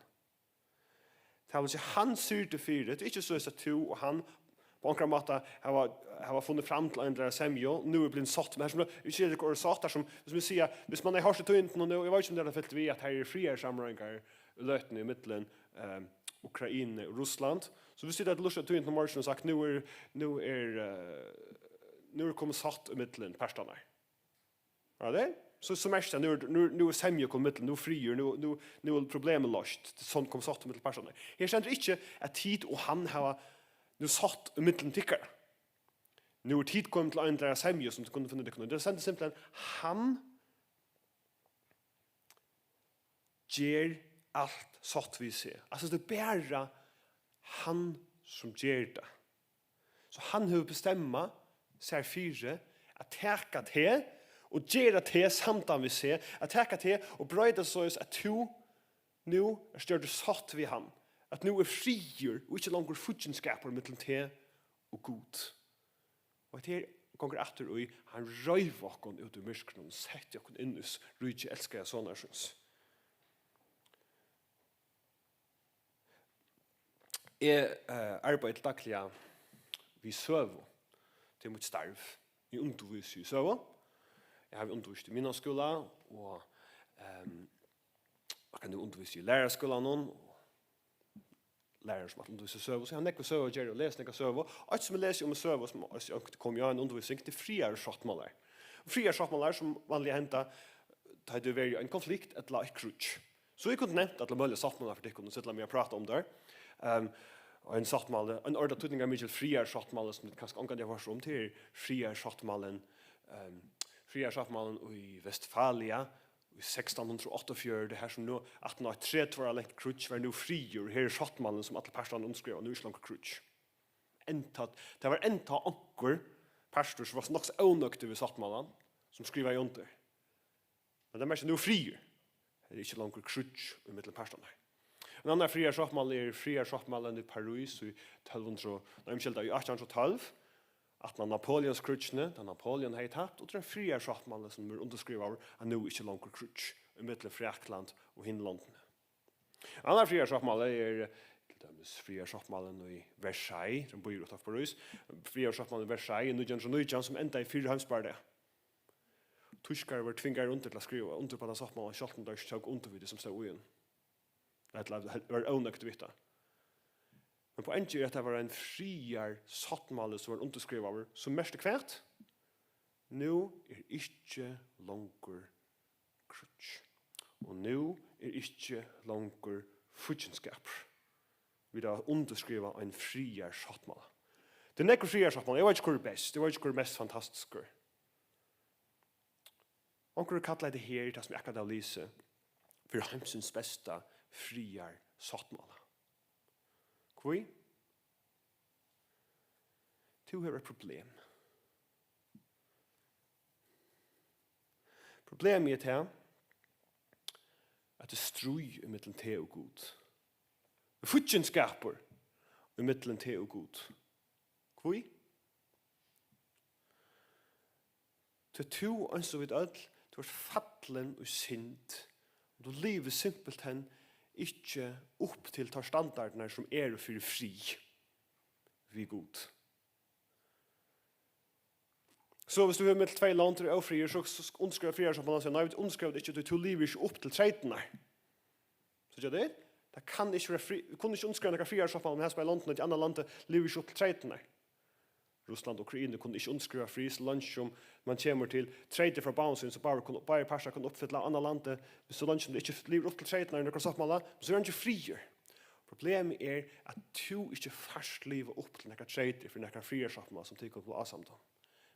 Tað vil siga, hann syrgdi fyri, tað er ikki soleiðis, at tú og hann á onkran máta hava, hava funnið fram til eina semju, nú er blivin sátt, men her sum, ikki er orðið sátt, har sum, sum vit siga, hvis man hevur hoyrt í tíðindunum nú, eg veit ikki, um tað er fylgt við, at her eru friðarsamráðingar í løtuni ímillum, ehm, Ukraina og Russland. So hvis tit hava lurtað í tíðindunum í morgun og sagt, nú er, nú er, eh, nú er komið sátt ímillum partarnar. Ja, tað er. So, so merkir tað, nú er, nú, nú er semja komin millum, nú er friður, nú, nú, nú er problemið loyst. Tað er soleiðis komið sátt millum partarnar. Her stendur ikki, at tit og hann hava nú sátt millum tykkara. Nú er tit komin til eina semju, sum tit kunnu finna tykkum. Tað stendur simpelthen, hann ger alt sátt við seg. Altso, tað er bara hann, sum ger tað. So hann hevur bestemmað sær fyri at taka teg og gera teg samdan við seg, at taka teg og broyta soleiðis, at tú nú ert gjørdur sátt við hann, at nú er friður og ikki longur fíggindskapur millum teg og Gud. Og hetta her gongur aftur í, hann reiv okkum út úr myrkrinum og setti okkum inn í s-, ríki elskaða sonar síns. Eg, eh, arbeiði til dagliga við søgu. Tað er mítt starv. Eg undirvísi í søgu. Eg havi undirvíst í miðnámsskúla og, ehm, eg kann nú undirvísa í læraraskúlanum og lærarar sum ætla at undirvísa í søgu. So eg havi nógv við søgu at gera og lesi nógva søgu. Eitt sum eg lesi um í søgu, sum eisini onkuntíð kom í ein undirvísing, tað er friðarsáttmálar. Friðarsáttmálar sum vanliga henda, tá tað er ein konflikt ella eitt kríggj. So eg kundi nevnt allar møguligar sáttmálar fyri tykkum og sett meg at práta um teir. Ehm, og ein sáttmáli, ein ordiliga týdningarmikil friðarsáttmáli, sum tit kanska ongantíð hava hoyrt um, tað er friðarsáttmálin, ehm, friðarsáttmálin í Vestfalia í sekstan hundrað og áttaogfjøruti, har sum nú, aftan á eitt tretivu ára langt kríggj, var nú friður, og her er sáttmálin, sum allir partarnir undirskriva, nú er ikki longur kríggj. Enntá, tað var enntá onkur partur, sum var nokk so ónøgdur við sáttmálan, sum skrivaði undir. Men tað merkir, nú er friður. Her er ikki longur kríggj ímillum partarnar. Ein annar friðarsáttmáli er friðarsáttmálin í París í tólv hundrað, nei, umskylda, í átjan hundrað og tólv, aftan á Napoleonskríggini, tá Napoleon hevði tapt, og tað er ein friðarsáttmáli, sum er undirskrivaður, at nú er ikki longur kríggj ímillum Frakland og hini londini. Ein annar friðarsáttmáli er til dømis friðarsáttmálin í Versailles, sum býr uttanfyri París. Friðarsáttmálin í Versailles í nítjan hundrað og nítjan, sum endaði í fyrru heimsbardaga. Týskarar vóru tvingaðir undir til at skriva undir upp á tann sáttmálan, sjálvt um teir ikki tóku undir við tað, sum stóð í honum. Ella var ónøgd við tað. Men poengið er, at tað var ein friðarsáttmáli, sum var undirskrivaður, sum merkti hvat? Nú er ikki longur kríggj. Og nú er ikki longur fíggindskapur. Vit hava undirskrivað ein friðarsáttmála. Tað er nógvir friðarsáttmálar. Eg veit ikki, hvør er best. Eg veit ikki, hvør er mest fantastiskur. Onkur kallar hetta her, tað sum eg akkurát havi lisið, fyri heimsins besta friðarsáttmála. Hví? Tú hevur eitt problem. Problemið er tað, at tað er stríð ímillum teg og Gud. Fíggindskapur ímillum teg og Gud. Hví? Tí tú, eins og vit øll, tú ert fallin í synd, og tú livir simpelthen ikki upp til tær standardirnar, sum eru fyri frið við Gud. So, hvis tú hevur millum tvey lond, er ófriður, so, so undirskriva friðarsáttmálan og siga, nei, vit undirskriva tað ikki, tí tú livir ikki upp til treytirnar. Síggja tit? Tað kann ikki vera frí, vit kunnu ikki undirskriva nakrar friðarsáttmálar, um her sum er londini, tí annað landið livir ikki upp til treytirnar. Russland og Ukraina kunnu ikki undirskriva frið, so leingi sum man kemur til treytir frá báðum síðum, sum báðir kunnu, báðir partar kunnu uppfylla, annað landið, so leingi sum tað ikki livir upp til treytirnar í nakran sáttmála, so er eingin friður. Problemið er, at tú ikki fært liva upp til nakrar treytir fyri nakran friðarsáttmála, sum tit kunnu blíva ásamd um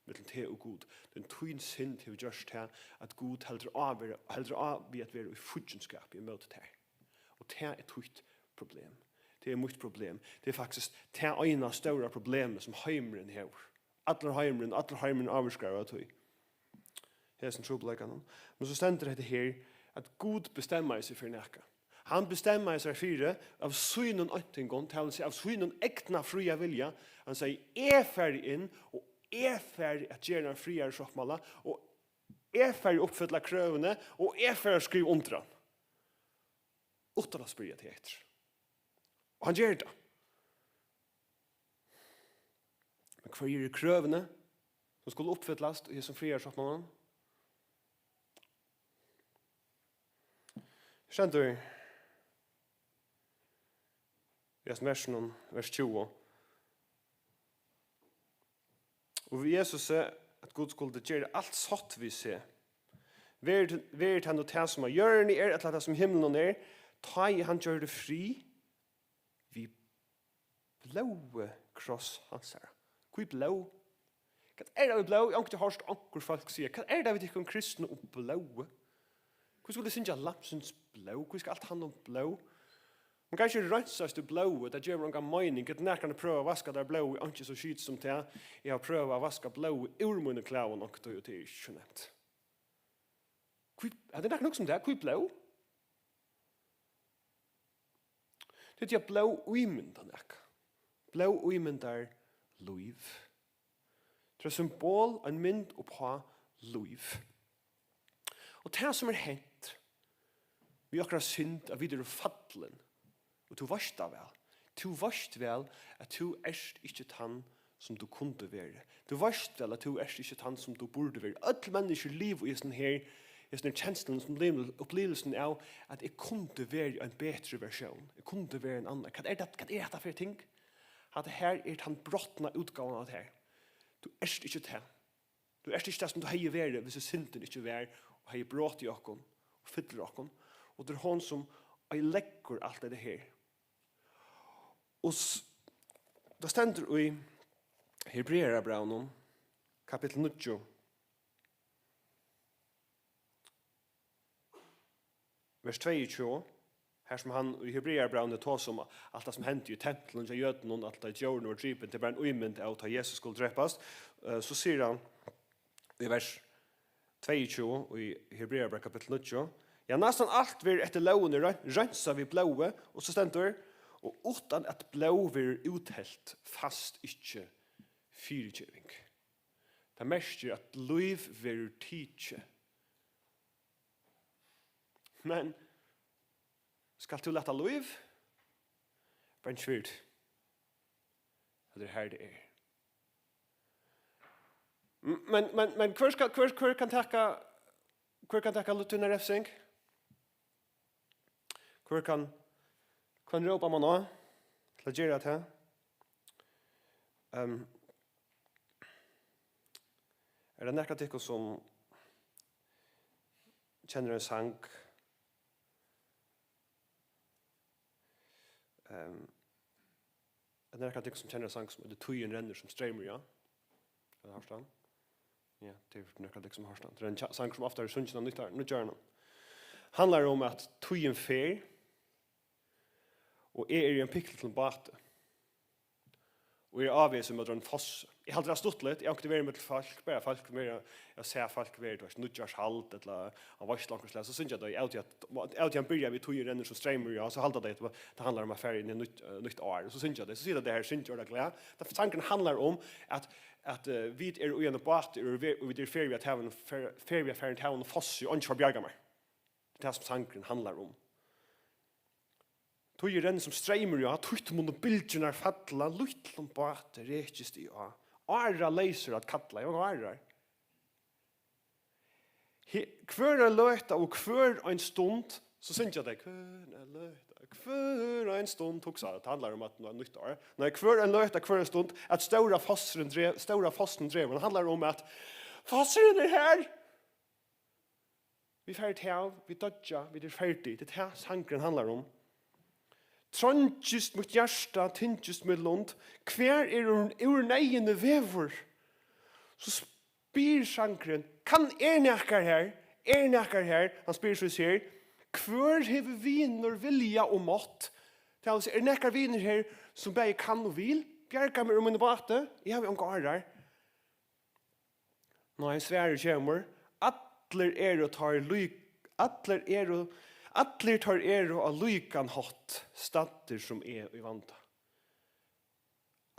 millum teg og Gud. Men tín synd hevur gjørt tað, at Gud heldur á, vera, heldur á við at vera í fíggindskapi ímóti tær. Og tað er títt problem. Tað er mítt problem. Tað er faktiskt tað eina stóra problemið, sum heimurin hevur. Allur heimurin, allur heimurin ávirkar av tí. Hesin trupulleikan. Men so stendur hetta her, at Gud bestemmaði seg fyri nakað. Hann bestemmaði seg fyri, av sínum eintingum, tað vil siga, av sínum egna fría vilja. Hann segði, eg fari inn, og eg fari at gera ein friðarsáttmála, og eg fari at uppfylla krøvini, og eg fari at skriva undir hann. Uttan at spyrja teg eftir. Og hann ger tað. Men hvørji eru krøvini, sum skulu uppfyllast í hesum friðarsáttmálanum? Stendur í hesum versinum, vers tjúgu. Og við Jesusi, at Gud skuldi gera alt sátt við seg. Verði, verði tað nú tað, sum á jørðini er, ella tað, sum í himlunum er, tá ið hann gjørdi frið við blóði kross hansara. Hví blóð? Hvat er tað við blóð? Eg havi onkuntíð hoyrt onkur fólk siga, hvat er tað við tykkum kristnu og blóði? Hví skulu vit syngja Lambsins blóð? Hví skal alt handla um blóð? Man kann ikki reinsast í blóði, tað gevur onga meining. At nakran prøvar at vaska tær blóðið, einki so skit sum tað. Eg havi prøvað at vaska blóðið úr mínum klæðum onkuntíð, og tað er ikki so nemt. Hví, hevur nakran hugsað um tað? Hví blóð? Tað er tí, at blóð ímyndar nakað. Blóð ímyndar lív. Tað er eitt symbol, ein mynd uppá lív. Og tað, sum er hent við okkara synd, at vit eru fallin, og tú veitst tað væl. Tú veitst væl, at tú ert ikki tann, sum tú kundi verið. Tú veitst væl, at tú ert ikki tann, sum tú burdi verið. Øll menniskju liva í hesum her, hesum her kenslum, sum liva upplivilsin av, at eg kundi verið ein betri versjón. Eg kundi verið ein annan. Hvat er tað, hvat er hetta fyri ting? Hatta her er tann brotna útgávan av tað her. Tú ert ikki tað. Tú ert ikki tað, sum tú hevði verið, hvis syndin ikki var og hevði brotið okkum og fyllir okkum. Og tað er hon, sum oyðileggur alt det her. Og s-, tað stendur í Hebrearabrævinum, kapittul níggju, vers tveyogtjúgu, har sum hann í Hebrearabrævinum tosar um alt tað, sum hendi í templinum hjá jødunum, alt tað, djórini vóru dripin, tað er bara ein ímynd av, tá Jesus skuldi drepast. Eh, so sigur hann í vers tveyogtjúgu í Hebrearabrævinum kapittul níggju, ja, næstan alt verður eftir lógini rein-, reinsað við blóði, og so stendur, og uttan at blóð verður úthelt, fæst ikki fyrigeving. Tað merkir, at lív verður tikið. Men skalt tú lata lív? Bara ein tvír. Tað er har, tað er. M-, men, men, men hvør skal, hvør, hvør kann taka, hvør kann taka tína refsing? Hvør kann Hvønn rópar mann á til at gera tað? Ehm, er tað nakar av tykkum, sum kennir ein sang? Ehm, er tað nakar av tykkum, sum kennir ein sang, sum eitur Tíðin rennur sum streymur, ja? Hevur tú hoyrt hann? Ja, tað eru nakar av tykkum, sum hava hoyrt hann. Tað er ein tja-, sangur, sum ofta er sungin á nýggjár-, nýggjárinum. Handlar um, at tíðin fer, og eg eri í ein pinkulítlum báti. Og eg eri ávegis ímóti einum fossi. Eg haldi, tað er stuttligt. Eg havi onkuntíð verið ímillum fólk, bara fólk, meira, eg sá fólk vera, tú veitst, nýggjárshald, ella á veitslu okkurt slag, so syngja tey, av tí at, av tí hann byrjar við Tíðin rennur sum streymur, ja, so halda tey, at tað handlar um at fara inn í nýtt, eh, nýtt ár. Og so syngja tey, so siga tey, tað her syngja orðið glatt. Tað, sangurin handlar um, at, at, eh, vit eru í einum báti, og ve-, og vit eru í ferð við at hava ein fer-, ferð við at fara inn í ein foss, og eingin fær bjargað mær. Tað er tað, sum sangurin handlar um. Tíðin rennur sum streymur, ja, títt munnu bylgjurnar falla, lítlum báti rekist eg á. Áraleysur at kalla, eg var árar. He-, hvør ein løta og hvør ein stund, so syngja tey, hvør ein løta, hvør ein stund, hugsa, tað handlar um, at nú er nýtt ár. Nei, hvør ein løta, hvør ein stund, at stóra fossurin drev-, stóra fossurin dregur. Tað handlar um, at fossurin er her. Vit fara til hav, vit doyggja, vit eru ferdig. Tað er tað, sangurin handlar um. Treingist mítt hjarta, tyngist mítt lund, hvar er úr, úr neyðini vegur? So spyr sangurin, kann, er nakar her? Er nakar her? Hann spyr so her, hvør hevur vinur, vilja og mátt? Tað vil siga, er nakar vinur her, sum bæði kann og vil bjarga mær úr mínum báti? Eg havi ongar árar. Nei, svarið kemur, allir eru teir lík-, allir eru, allir teir eru á líkan hátt staddir sum eg í vanda.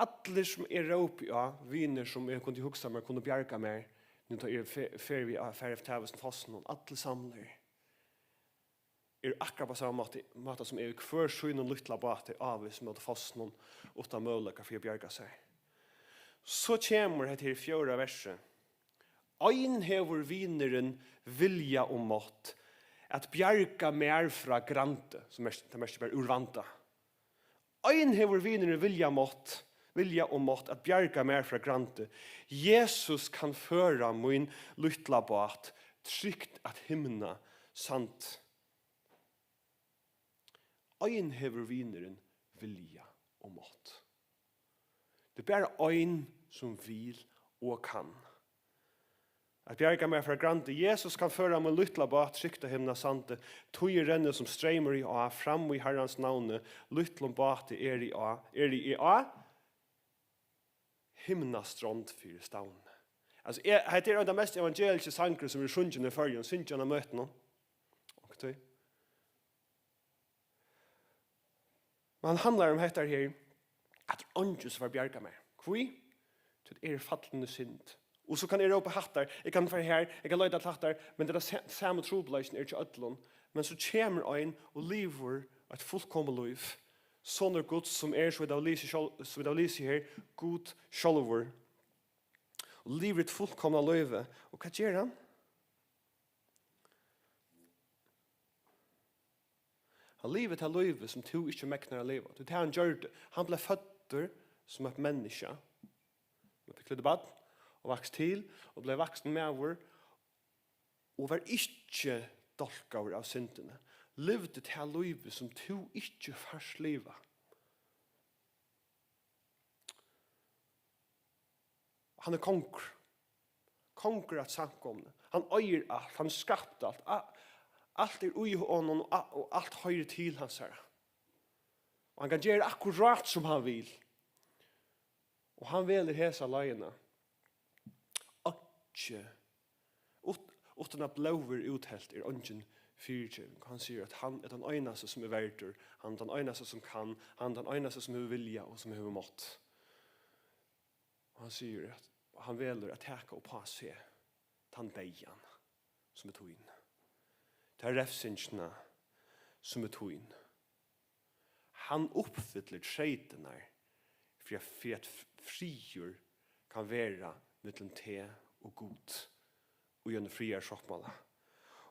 Allir sum eg rópi á, vinir sum eg kundi hugsa mær kunnu bjarga mær, nú tá eg fe-, fer við at fara eftir tað, sum fossin, allir samlir. Eru akkurát á sama máti, máta sum eg í hvør sínum lítla báti ávegis móti fossinum, uttan møguleika fyri at bjarga sær. So kemur hetta her fjórða versið. Ein hevur vinurin vilja og mátt at bjarga mær frá grandi, sum merkir, tað merkir bara úr vanda. Ein hevur vinurin vilja mátt, vilja og mátt at bjarga mær frá grandi. Jesus kann føra mín lítla bát trygt at himna sand. Ein hevur vinurin vilja og mátt. Tað er bara ein sum vil og kann. At bjarga mær frá grandi. Jesus kann føra mín lítla bát trygt á himna sandi. Tíðin rennur sum streymur í á, fram í Harrans navni. Lítlum báti eri á, eri eg á. Himnastrond fyri stavni. Altso, eg, hetta er ein av mest evangelisku sangur sum er sungin í Føroyum, sungin á møtunum. Onkuntíð. Men hann handlar um hetta her, at eingin fær bjargað mær. Hví? Tí at eg eri fallin í synd. Og so kann eg rópa hattar, eg kann fara har, eg kann leita til hattar, men tað er sa-, sami trupulleikin er hjá øllum. Men so kemur ein og livir eitt fullkomið lív. Sonur Guds, sum er, so vit hava lisið sjálv-, so vit hava lisið her, Gud sjálvur. Og livir eitt fullkomna lívi. Og hvat ger hann? Hann livir tað lívið, sum tú ikki megnar at liva. Tað er tað, hann gjørdi. Hann bleiv føddur sum eitt menniskja. Eitt lítið barn, og vaks til, og bleiv vaksin maður, og var ikki dálkaður av syndini. Livdi tað lívið, sum tú ikki fært liva. Hann er kongur. Kongur at samkomuni. Hann eigur alt. Hann skapti alt. A-, alt er í honum, og a-, og alt hoyrir til hansara. Og hann kann gera akkurát, sum hann vil. Og hann velur hesa leiðina. Einki, ut-, uttan at blóð verður úthelt, er eingin fyrigeving. Hann sigur, at hann er tann einasti, sum er verdur. Hann er tann einasti, sum kann. Hann er tann einasti, sum hevur vilja og sum hevur mátt. Og hann sigur, at hann velur at taka upp á seg tann deyðan, sum er tín. Ta refsingina, sum er tín. Hann uppfyllir treytirnar fyri at, fyri at f-, friður kann vera millum teg og Gud í einum friðarsáttmála.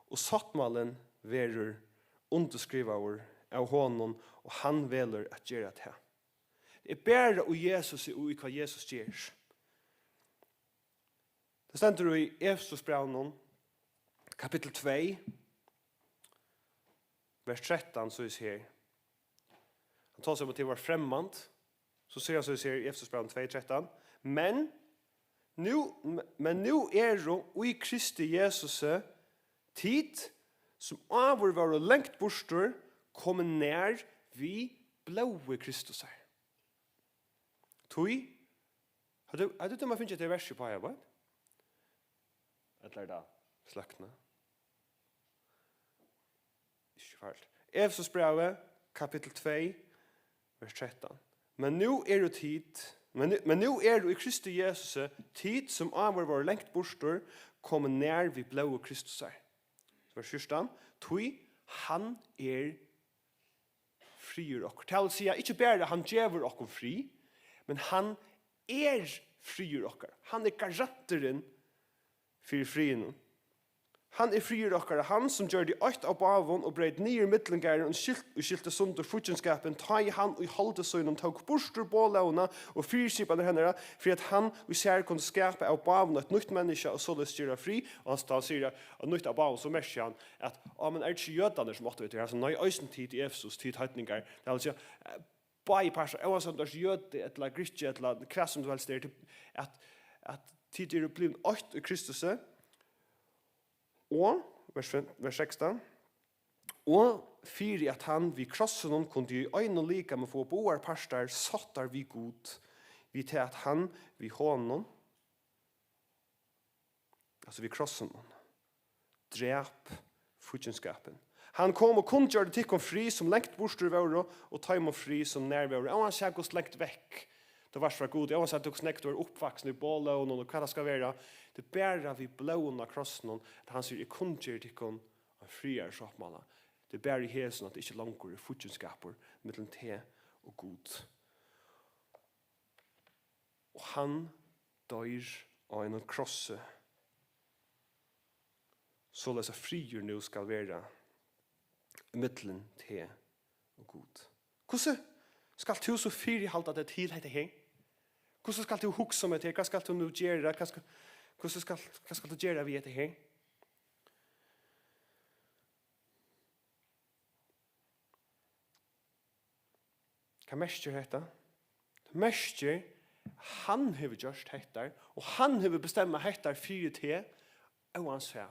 Og sáttmálin verður undirskrivaður av honum, og hann velur at gera tað. Tað er bara í Jesusi og í hvat Jesus ger. Tað stendur í Efesusbrævinum, kapittul tvey, vers trettan, so er her. Hann tosar um, at tað var fremmant. So sigur hann so her í Efesusbrævinum tvey trettan: "Men nú, men nú eru í Kristi Jesusi tit, sum áður vóru langt burtur, komin nær við blóði Kristusar." Tí, hevði, hevði tú fingið tað versið upp á her, beint? Ella er tað sløknað? Ikki farligt. Efesusbrævið, kapittul tvey, vers trettan. "Men nú eru tit, men, men nú eru í Kristi Jesusi tit, sum áður vóru langt burtur, komin nær við blóði Kristusar." Vers fjúrtan: "Tí hann er friður okkara." Tað vil siga, ikki bara hann gevur okkum frið, men hann er friður okkara. Hann er garanturin fyri friðinum. Hann er friður okkara, hann sum gjørdi eitt av báðum og breyt niður millumgarðin og skilt, og skilti sundur fíggindskapin, tá ið hann í holdi sínum tók burtur boðlógina og fyriskipanir hennara, fyri at hann í sær kundi skapa av báðum eitt nýtt menniskja og soleiðis gera frið. Og hann, tá hann sigur, at nýtt av báðum, so merkir hann, at, á, men er tað ikki jødarnir, sum áttu við tað her? Nei, eisini tit í Efesus, tit heidningar. Tað vil siga, eh, báðir partar, óansæð um tú ert jødi ella grikki ella hvat sum tú helst er, at, at tit eru blivin eitt í Kristusi. Og, vers fim, vers sekstan: "Og fyri at hann við krossinum kundi í einum likami fáa báðar partar sáttar við Gud, við tað at hann við honum," altso við krossinum, "drap fíggindskapin. Hann kom og kunngjørdi tykkum frið, sum langt burtur vóru, og teimum frið, sum nær vóru." Óansæð hvussu langt vekk tú vart frá Gud, óansæð hvussu nógv tú ert uppvaksin í boðlógini og hvat tað skal vera, tað er bara við blóðinum á krossinum, at hann sigur, "Eg kunngeri tykkum ein friðarsáttmála." Tað er bara í hesum, at tað ikki longur er fíggindskapur millum teg og Gud. Og hann doyr á einum krossi, soleiðis at friður nú skal vera millum teg og Gud. Hvussu skalt tú so fyrihalda teg til hetta her? Hvussu skalt tú hugsa um hetta her? Hvat skalt tú nú gera? Hvat skal, hvussu skal, hvat skalt tú gera við hetta her? Hvat merkir hetta? Tað merkir, hann hevur gjørt hetta, og hann hevur bestemmað hetta fyri teg, óansæð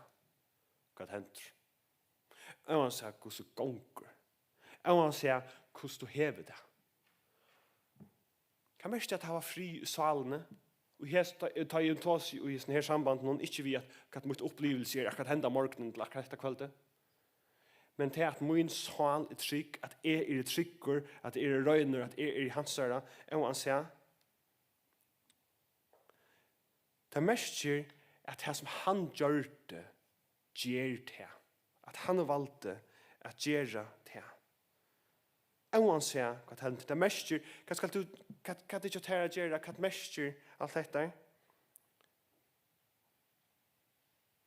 hvat hendir, óansæð hvussu gongur, óansæð hvussu tú hevur tað. Hvat merkir at hava frið í sálini? Og her, tá, tá eg tosi í hesum her sambandinum, ikki við at, hvat mítt upplivilsi er, akkurát henda morgunin, ella akkurát hetta kvøldið. Men tað, at mín sál er trygg, at eg eri tryggur, at eg eri reinur, at eg eri hansara, óansæð. Tað merkir, at tað, sum hann gjørdi, ger tað. At hann valdi at gera tað. Óansæð, hvat hendir. Tað merkir, hvat skal tú, hvat, hvat er hjá tær at gera, hvat merkir alt hetta?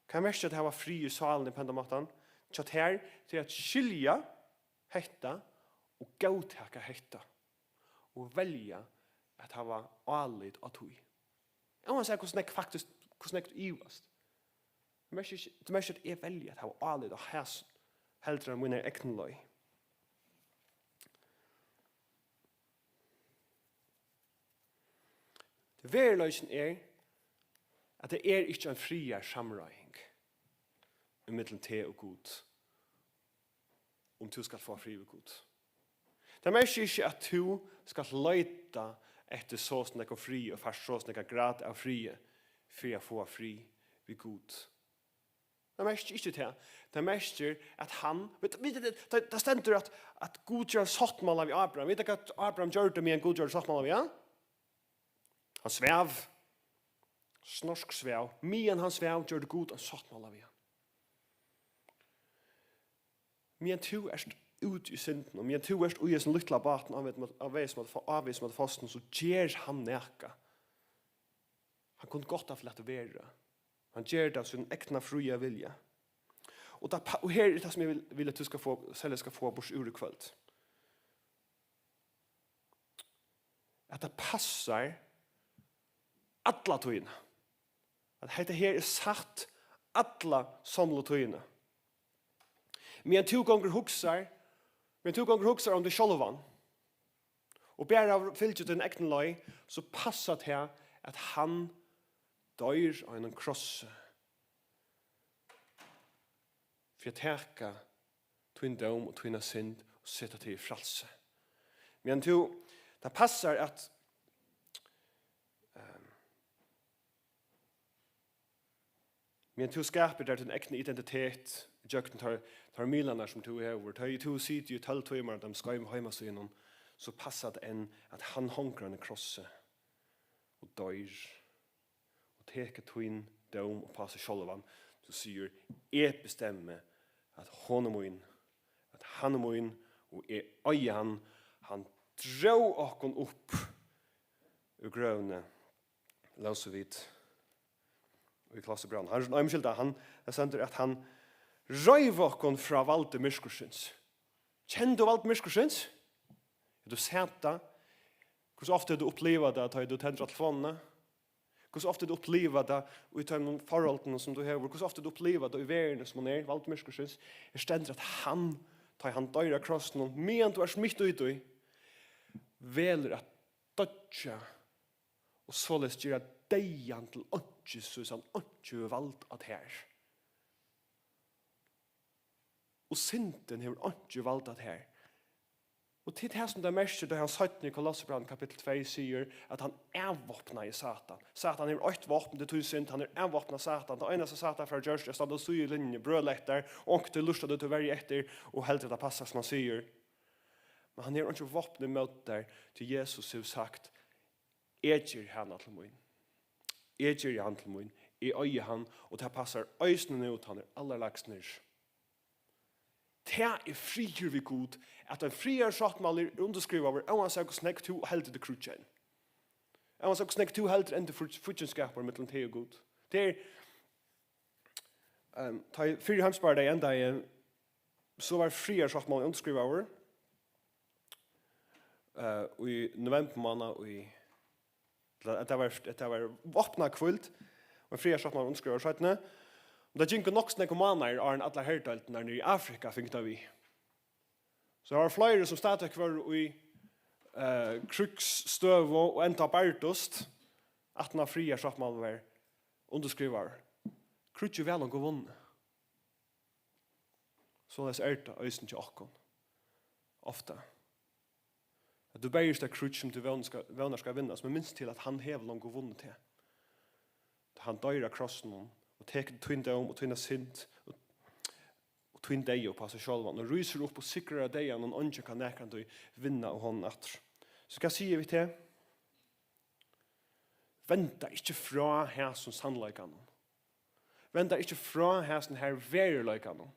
Hvat merkir at hava frið í sálini á hendan mátan? Hjá tær, tað er at skilja hetta og góðtaka hetta og velja at hava álit á tí. Óansæð hvussu nógv faktiskt, hvussu nógv tú ivast. Tað merkir ikki, tað merkir, at eg velji at hava álit á hasum, heldur enn mínar egnu leið. Tí veruleikin er, at tað er ikki ein friðarsamráðing ímillum teg og Gud, um tú skalt fáa frið við Gud. Tað merkir ikki, at tú skalt leita eftir so nógvum friði og fært so nógvan grad av friði fyri at fáa frið við Gud. Tað merkir ikki tað. Tað merkir, at hann, vit, vit, tað, tað stendur, at, at Gud ger ein sáttmála við Abraham. Vita hvat Abraham gjørdi, meðan Gud gjørdi sáttmála við hann? Hann svav. Snork svav. Meðan hann svav, gjørdi Gud ein sáttmála við hann. Meðan tú ert úti í syndini, og meðan tú ert í hesum lítla bátinum, á veg, á veg sum at fá, á veg sum at fást, so ger hann nakað. Hann kundi gott havt latið vera. Hann ger tað av sínum egna fría vilja. Og, tað, pa- og her er tað, sum eg vil, vil at tú skal fáa, serliga skal fáa burtur úr í kvøld. At tað passar alla tíðina. At hetta her er satt alla somlu tíðina. Meðan tú gongur hugsar, meðan tú gongur hugsar um teg sjálvan, og bara fylgir tín egnu leið, so passar tað, at hann doyr á einum krossi fyri at taka tín dóm og tína synd og seta teg í frælsi. Men tú, tað passar, at, ehm, men tú skapar tær tín egna identitet gjøgnum tær, tær miðlarnar, sum tú hevur. Tá tú situr í tólv tímar á teimum skeimu heimasíðunum, so passar tað enn, at hann hongur á einum krossi og doyr og tekur tín dóm upp á seg sjálvan. Tú sigur: "Eg bestemmi, at hon er mín, at hann er mín, og eg eigi hann. Hann dró okkum upp úr grøvini." Lósu vit í Klausturbrøvrinum. Hann, nei, umskylda, hann, tað stendur, at hann reiv okkum frá valdi myrkursins. Kennir tú vald myrkursins? Hevur tú sæð tað? Hvussu ofta hevur tú upplivað tað, tá ið tú tendrar telefonina? Hvussu ofta hevur tú upplivað tað í teimum forholdum, sum tú hevur? Hvussu ofta hevur tú upplivað tað í verðini, sum hon er, vald myrkursins? Her stendur, at hann, tá ið hann doyr á krossinum, meðan tú ert mitt í tí, velur at doyggja og soleiðis gera deyðan til einki, soleiðis hann einki hevur vald á tær. Og syndin hevur einki vald á tær. Og til tað, sum tað merkir, tá hann seinni í Kolossabrævinum kapittul tvey sigur, at hann avvápnaði Satan. Satan hevur eitt vápn, tað er tín synd, hann hevur avvápnað Satan. Tað einasta, Satan fær gjørt, er at standa á síðulinjuni, brøla eftir, og onkuntíð lurtar tú tíverri eftir, og heldur, at tað passar, sum hann sigur. Men hann hevur einki vápn ímóti tær, tí Jesus hevur sagt: "Eg geri hana til mín. Eg geri hann til mín. Eg eigi hann, og tað passar eisini nú, tá hann er allarlægst niðri." Tað er friður við Gud, at ein friðarsáttmáli er undirskrivaður, óansæð hvussu nógv tú heldur teg kríggja enn. Óansæð hvussu nógv tú heldur enn teg fíggj-, fíggindskapar millum teg og Gud. Tað er, ehm, tá ið fyrri heimsbardagur endaði, so var friðarsáttmálin undirskrivaður, eh, í novembermánað í At tað var, at tað var vápnahvíld, og ein friðarsáttmáli undirskrivaður seinni. Og tað gingu nokk so nógvir mánaðir, áðrenn allar herdeildirnar niðri í Afrika fingu tað við. So har var fleiri, sum stadigvæk vóru í, eh, krígsstøðu og enntá bardust, aftan á friðarsáttmálin var undirskrivaður. Kríggið var longu vunnið. Soleiðis er tað eisini hjá okkum. Ofta. At tú berjist eitt kríggj, sum tú vónar skal, vónar skal vinnast, men minst til, at hann hevur longu vunnið tað. Tá hann doyr á krossinum og tekur tín dóm og tína synd og, og tín deyða upp á seg sjálvan og rísur upp og sigrar á deyðan, og eingin kann nakrantíð vinna á honum aftur. So hvat sigi eg við teg? Vend tær ikki frá hasum sannleikanum. Vend tær ikki frá hasum her veruleikanum.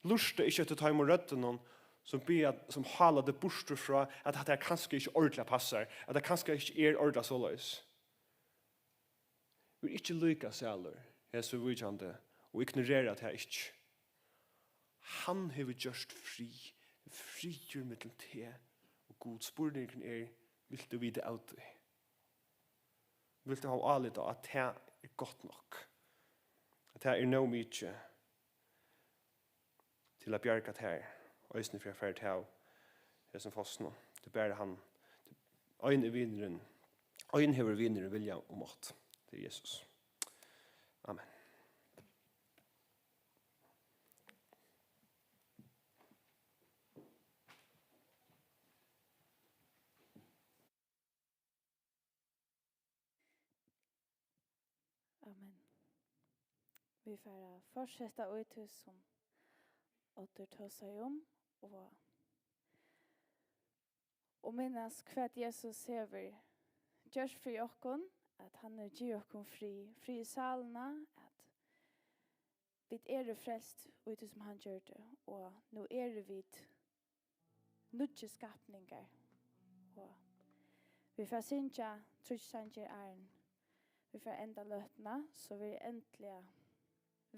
Lurta ikki eftir teimum røddunum, sum biðja, sum hála teg burtur frá, at hatta her kanska ikki ordiliga passar, at tað kanska ikki er ordiliga soleiðis. Ver ikki líka sælur, hesum víkjandi, og ignorera tað ikki. Hann hevur gjørt frið, friður millum teg og Gud. Spurningurin er, vilt tú vita av tí? Vilt tú hava álit á, at tað er gott nokk? At tað er nóg mikið til at bjarga tær, eisini fyri at fara út av hesum fossinum? Tað er bara hann. Ein er vinurin, ein hevur vinurin viljað og mátt. Tað er Jesus. Amen. Amen. Vit fara at fortseta í tí, sum Oddur tosaði um, og, og minnast, hvat Jesus hevur gjørt fyri okkum, at hann hevur givið okkum frið, frið í sálina, at vit eru frelst í tí, sum hann gjørdi, og nú eru vit nýggir skapningar. Og vit fara at syngja tríggjar sangir, áðrenn vit fara at enda løtuna, so verið endiliga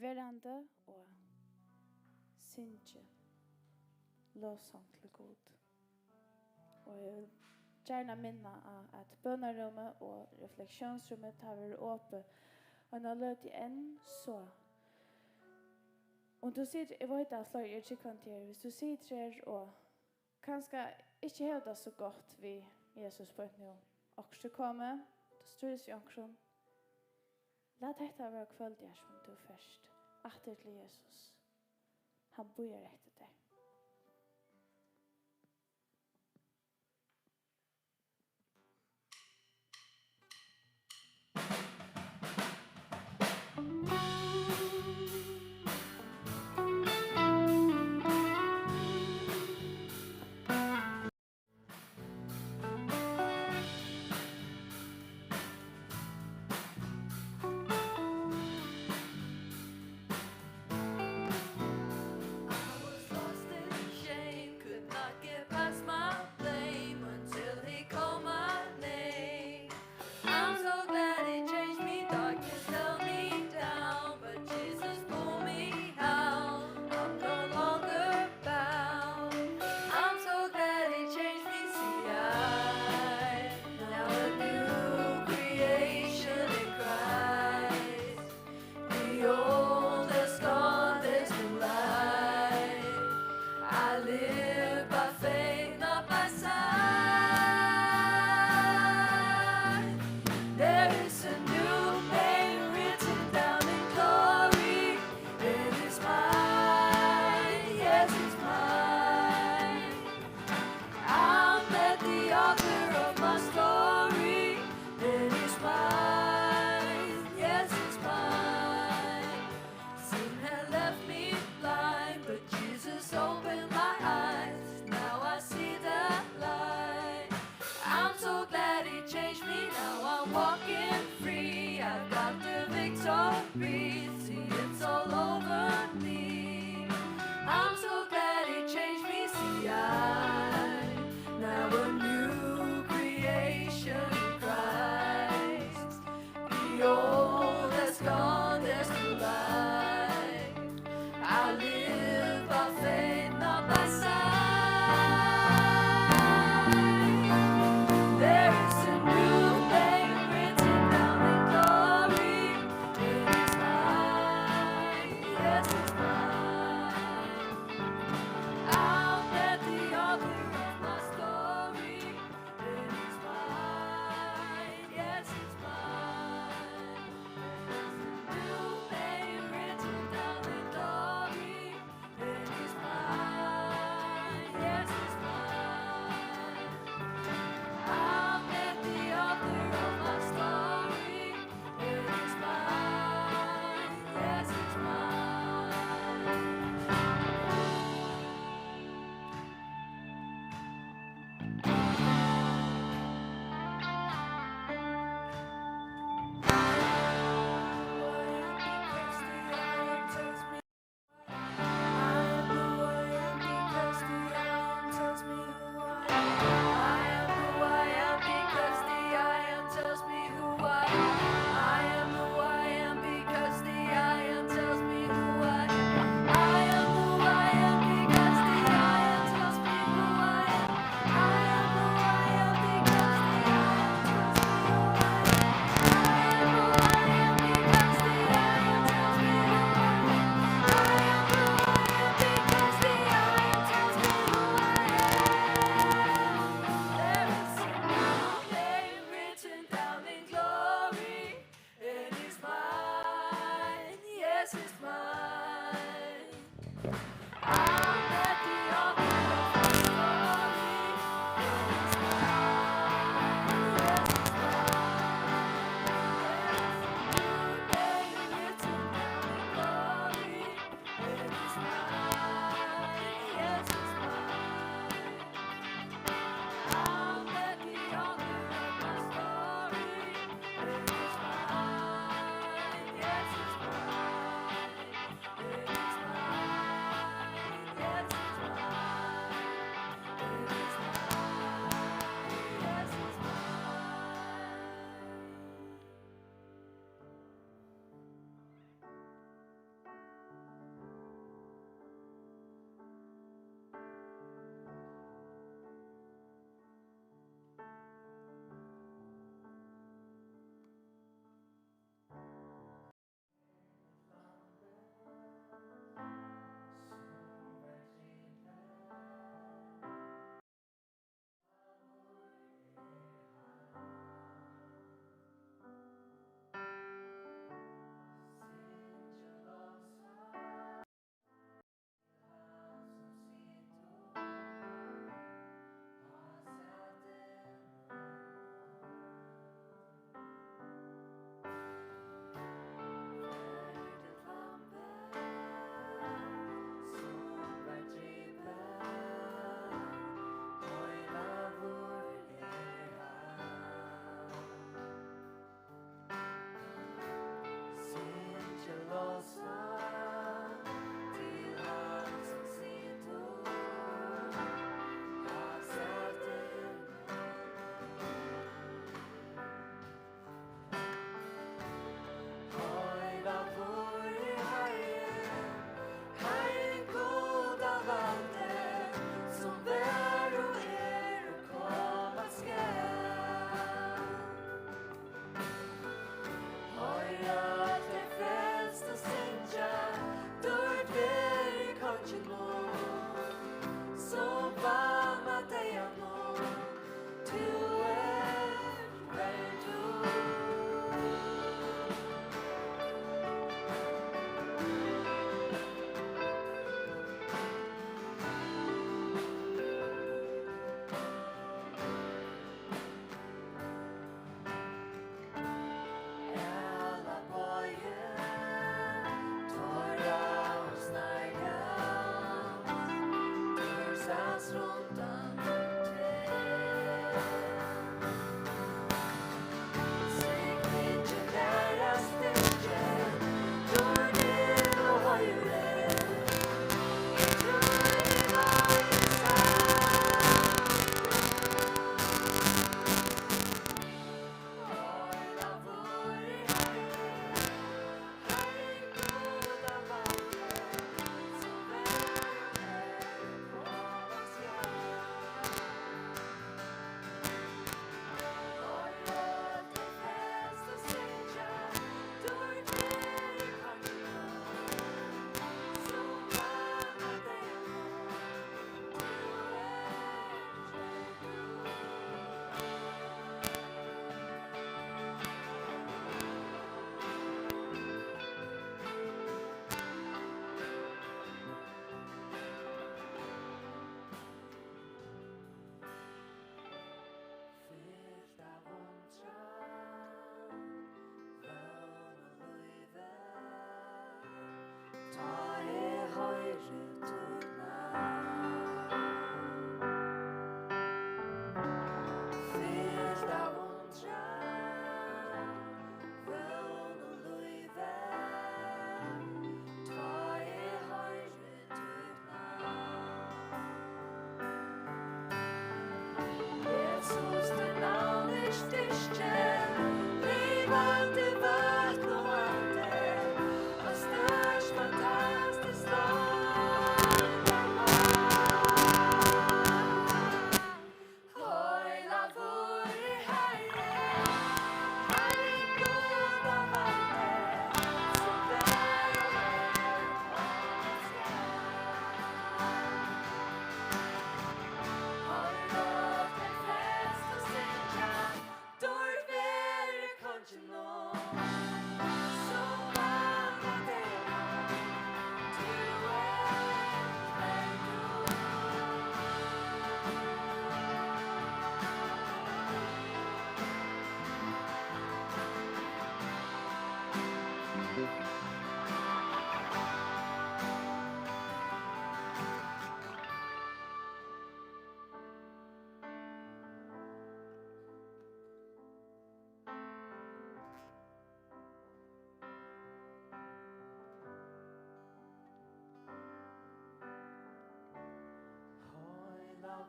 Verandi og syngi lovsang til Gud. Og eg vil gjarna minna á, at bønarúmið og refleksiónsrúmið, tað verður opið eina løtu enn, so um tú situr, eg veit, at fleiri eru trúgvandi her, viss tú situr her og kanska ikki hevur tað so gott við Jesus beint nú, okkurt er komið, tú stríðist við onkrum, lat hetta vera kvøldið, har sum tú fert aftur til Jesus. Hann bíðar eftir tær.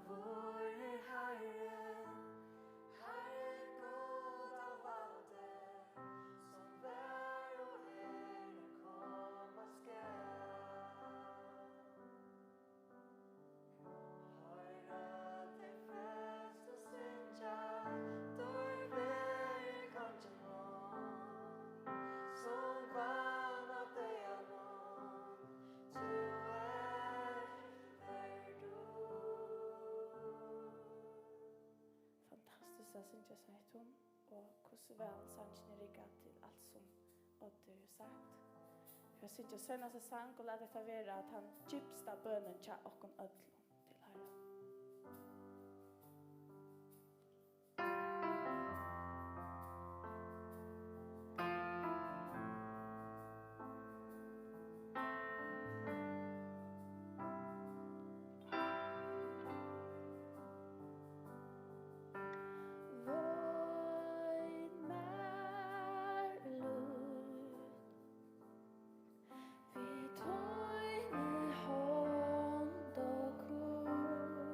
Hvor er Herren, Herren Gud av valdi, som var og er og koma skal? Hoyra tey flestu syngja, dýrd veri konginum, sum vann á deyðanum, tú ert verdur. Fantastiskt at syngja saman við tykkum, og hvussu væl sangirnir rigga til alt sum Oddur hevur sagt. Fyri at syngja seinasta sang og lata hetta vera tann djúpsta bønin hjá okkum øllum til Harran. Veit mær lív við tíni hond og hurð.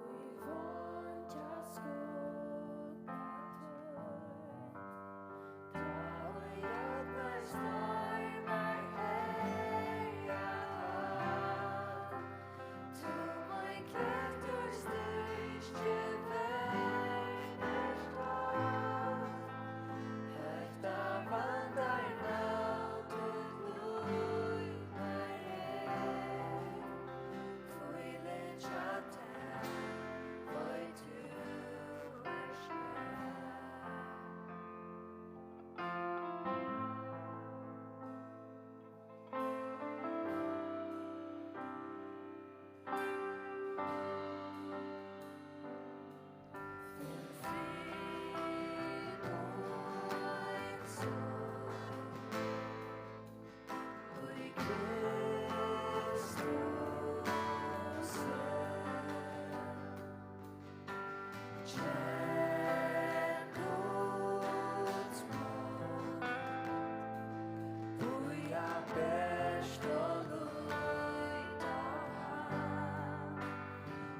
Fjatt meg nú í veingja skugga tín. Tá ið ódnarstórmar herja á, tú mín klettur, styrki, verjast á. Hetta vandar nú títt lív mær her, hvíli hjá tær, veit tú ert nær.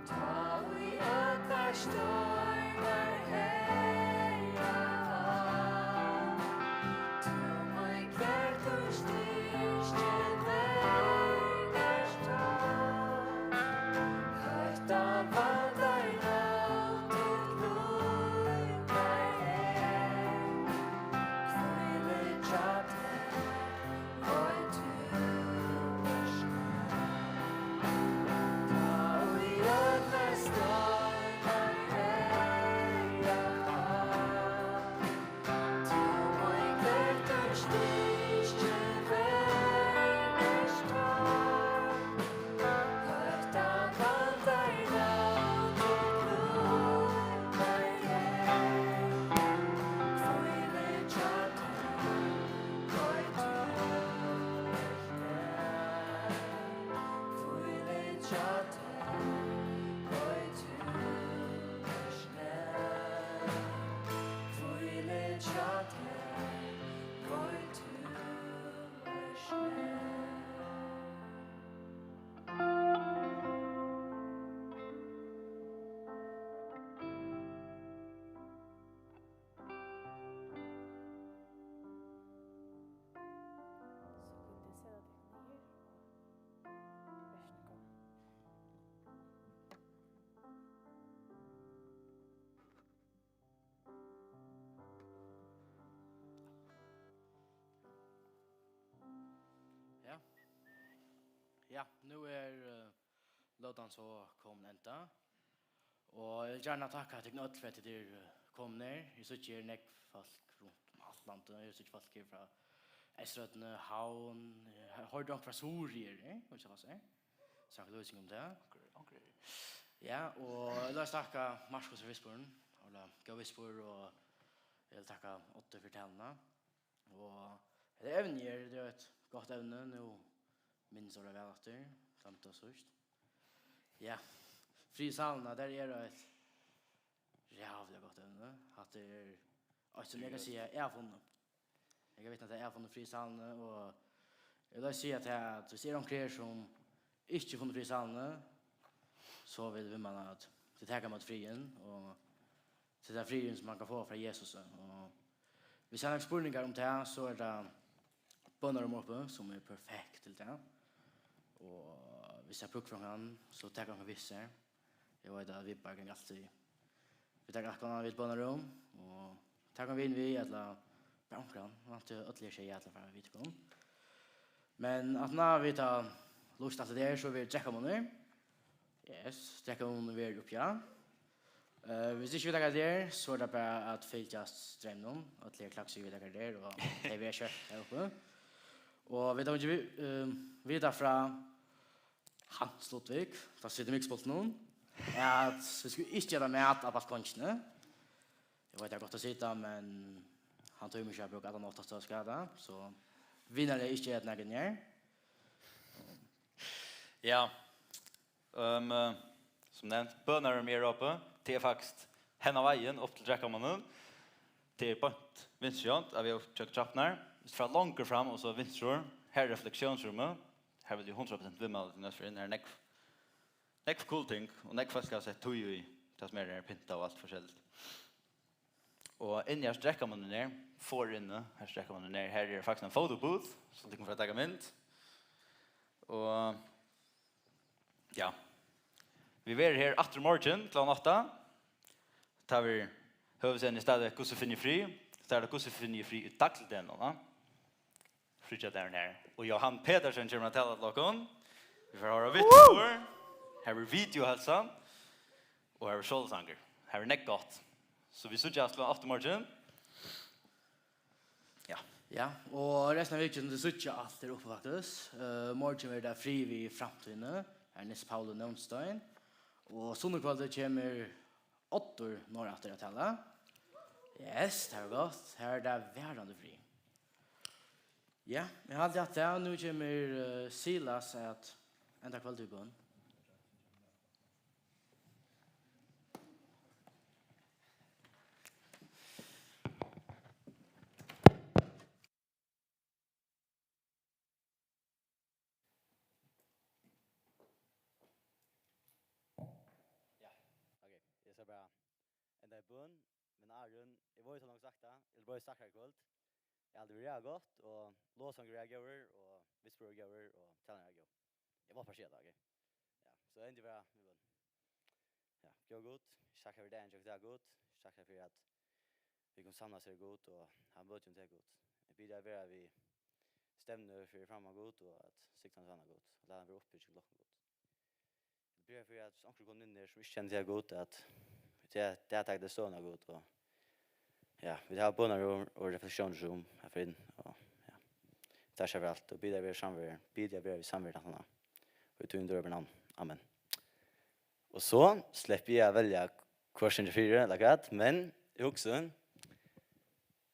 Tá ið allar stormar herja á, tú mín klettur, styrki, verjast á. Hetta vandar nú títt lív mær her, hvíli hjá tær, veit tú ert nær. Tá ið allar stormar herja á, tú mín klettur, styrki, verjast á. Hetta vandar nú títt lív mær her, hvíli hjá tær, veit tú ert nær. Hvíli hjá tær, veit tú ert nær. Hvíli hjá tær, veit tú ert nær. So kunnu tit seta tykkum niður og verið so góð. Ja. Ja, nú er, eh, løtan so komin enda. Og eg vil gjarna takka tykkum øll fyri at tit eru, eh, komin her. Eg síggi her nógv fólk runt um alt landið. Eg síggi fólk her frá Eysturoynni, Havn. Eg hoyrdi onkur frá Suðuroy her, eh? Veit ikki hvat eg sigi. Snakka lýsing um tað. Onkur, onkur er. Ja, og eg vil eisini takka Markus fyri vespurnin, og góð vespur, og eg vil takka Oddi fyri taluna. Og hetta evnið er, tað er eitt gott evni, nú minnist eg tað væl aftur, fram til síðst. Ja, Friðið sálina, tað er eitt ræðuliga gott evni. Hatta er eitt, sum eg kann siga, eg havi funnið. Eg kann vitna til, at eg havi funnið frið í salini, og eg vil siga at, at viss er onkur her, sum ikki hevur funnið frið í salini, so vil eg viðmæla, at tit taka ímóti friðin, og til tann friðin, sum man kann fáa frá Jesusi. Og viss tað eru nakrir spurningar um tað, so er tað bønarúm uppi, sum er perfekt til tað. Og viss tað er brúk fyri onkran, so taka onkran við sær. Eg veit, at vit bara ganga altíð. Vit taka altíð við til bønarúm, og taka ein vin við, ella bara onkran. Vænti, øll eru sjey, ella fara við til kom. Men at ná vit hava lýst alt tað har, so verður drekkamunur. Yes, drekkamunur verður uppi, ja. Eh, viss ikki vit taka tað har, so er tað bara at fylgjast streyminum. Øll eru klakk, so vit taka tað har, og tey verða skjótt har uppi. Og vit hava ikki vi-, eh, vita frá Hans Ludvig, tá situr Mixpulten, at vit skulu ikki gera mat á balkongini. Eg veit, tað er gott at sita, men hann tímir ikki at brúka alla nátt at skada, so vinarliga ikki gera nakað nær. Ja. Um, eh, sum nevnt, bønarúm er opið. Tað er faktiskt hendan vegin upp til drekkamunnin. Tað er beint vinstru hond, av veg upp gjøgnum trappurnar. Viss tú fert longur fram og so vinstrur, har er refleksiónsrúmið. Har vil eg hundrað prosent viðmæla til næstu ferð. Har er nógv, nógv cool ting, og nógv fólk hava sett tíð í tað sum er her, pyntað og alt forskelligt. Og inni har drekkamunnurin er, for inni har drekkamunnurin er, har er faktiskt ein photo booth, so tú kann fara at taka mynd. Og ja, vit verða her aftur í morgin klokkan átta. Tá verður høvuðsevnið stadigvæk: Hvussu finni eg frið? Tá er tað: Hvussu finni eg frið í dagligdegnum, va? Fríggjadagurin her. Og Jóhan Petersen kemur at tala til okkum. Vit fara at hoyra vitnisburð. Har verður videoheilsan. Og har verður sólarsangur. Har verður nógv gott. So vit síggjast klokkan átta í morgin. Ja. Ja, og restina av vikuni, tit síggja alt er uppi faktiskt. Eh, morgin verður tað Frið við framtíðini. Har er Niels Pauli Nónstein. Og sunnukvøldið kemur Oddur norðuraftur at tala. Yes, tað er gott. Har er tað Varandi Frið. Ja, eg haldi at tað, nú kemur, eh, Silas at enda kvøldið í bøn. Ja, ok. Eg skal bara enda í bøn, men áðrenn, eg veit, eg havi longu sagt tað, eg vil bara takka í kvøld. Eg haldi, tað var ræðuliga gott, og lovsangur var góður, og vitnisburður var góður, og tænarin var góður. Eg má bara siga tað, ok? Ja, so endi bara við bøn. Ja, góði Gud, eg takki fyri dagin, takk fyri tað, Gud. Eg takki fyri, at vit kunnu samlast her, Gud, og hava møti um teg, Gud. Eg biði teg vera við stevnuna fyri framman, Gud, og at signa hana, Gud. Og lat hana vera uppbygging til okkum, Gud. Eg biði fyri, at viss onkur kom inn her, sum ikki kennir teg, Gud, at tað, tað er tað støðuna, Gud, og ja, vit hava bønarúm og refleksiónsrúm her fyri inn, og ja. Takk skal fyri alt, og biði teg vera samvera, biði teg vera við samvera, Anna. Og í tínum dýrabara navni. Amen. Og so sleppi eg at velja hvør sum er fyri, ella hvat, men eg hugsi,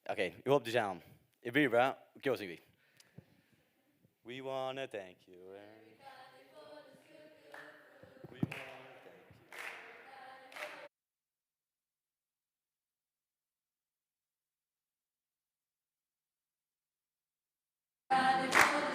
ok, eg hopi, tit kenna hann. Eg byrji bara, og góða, syng við. We wanna thank you, eh. We wanna thank you.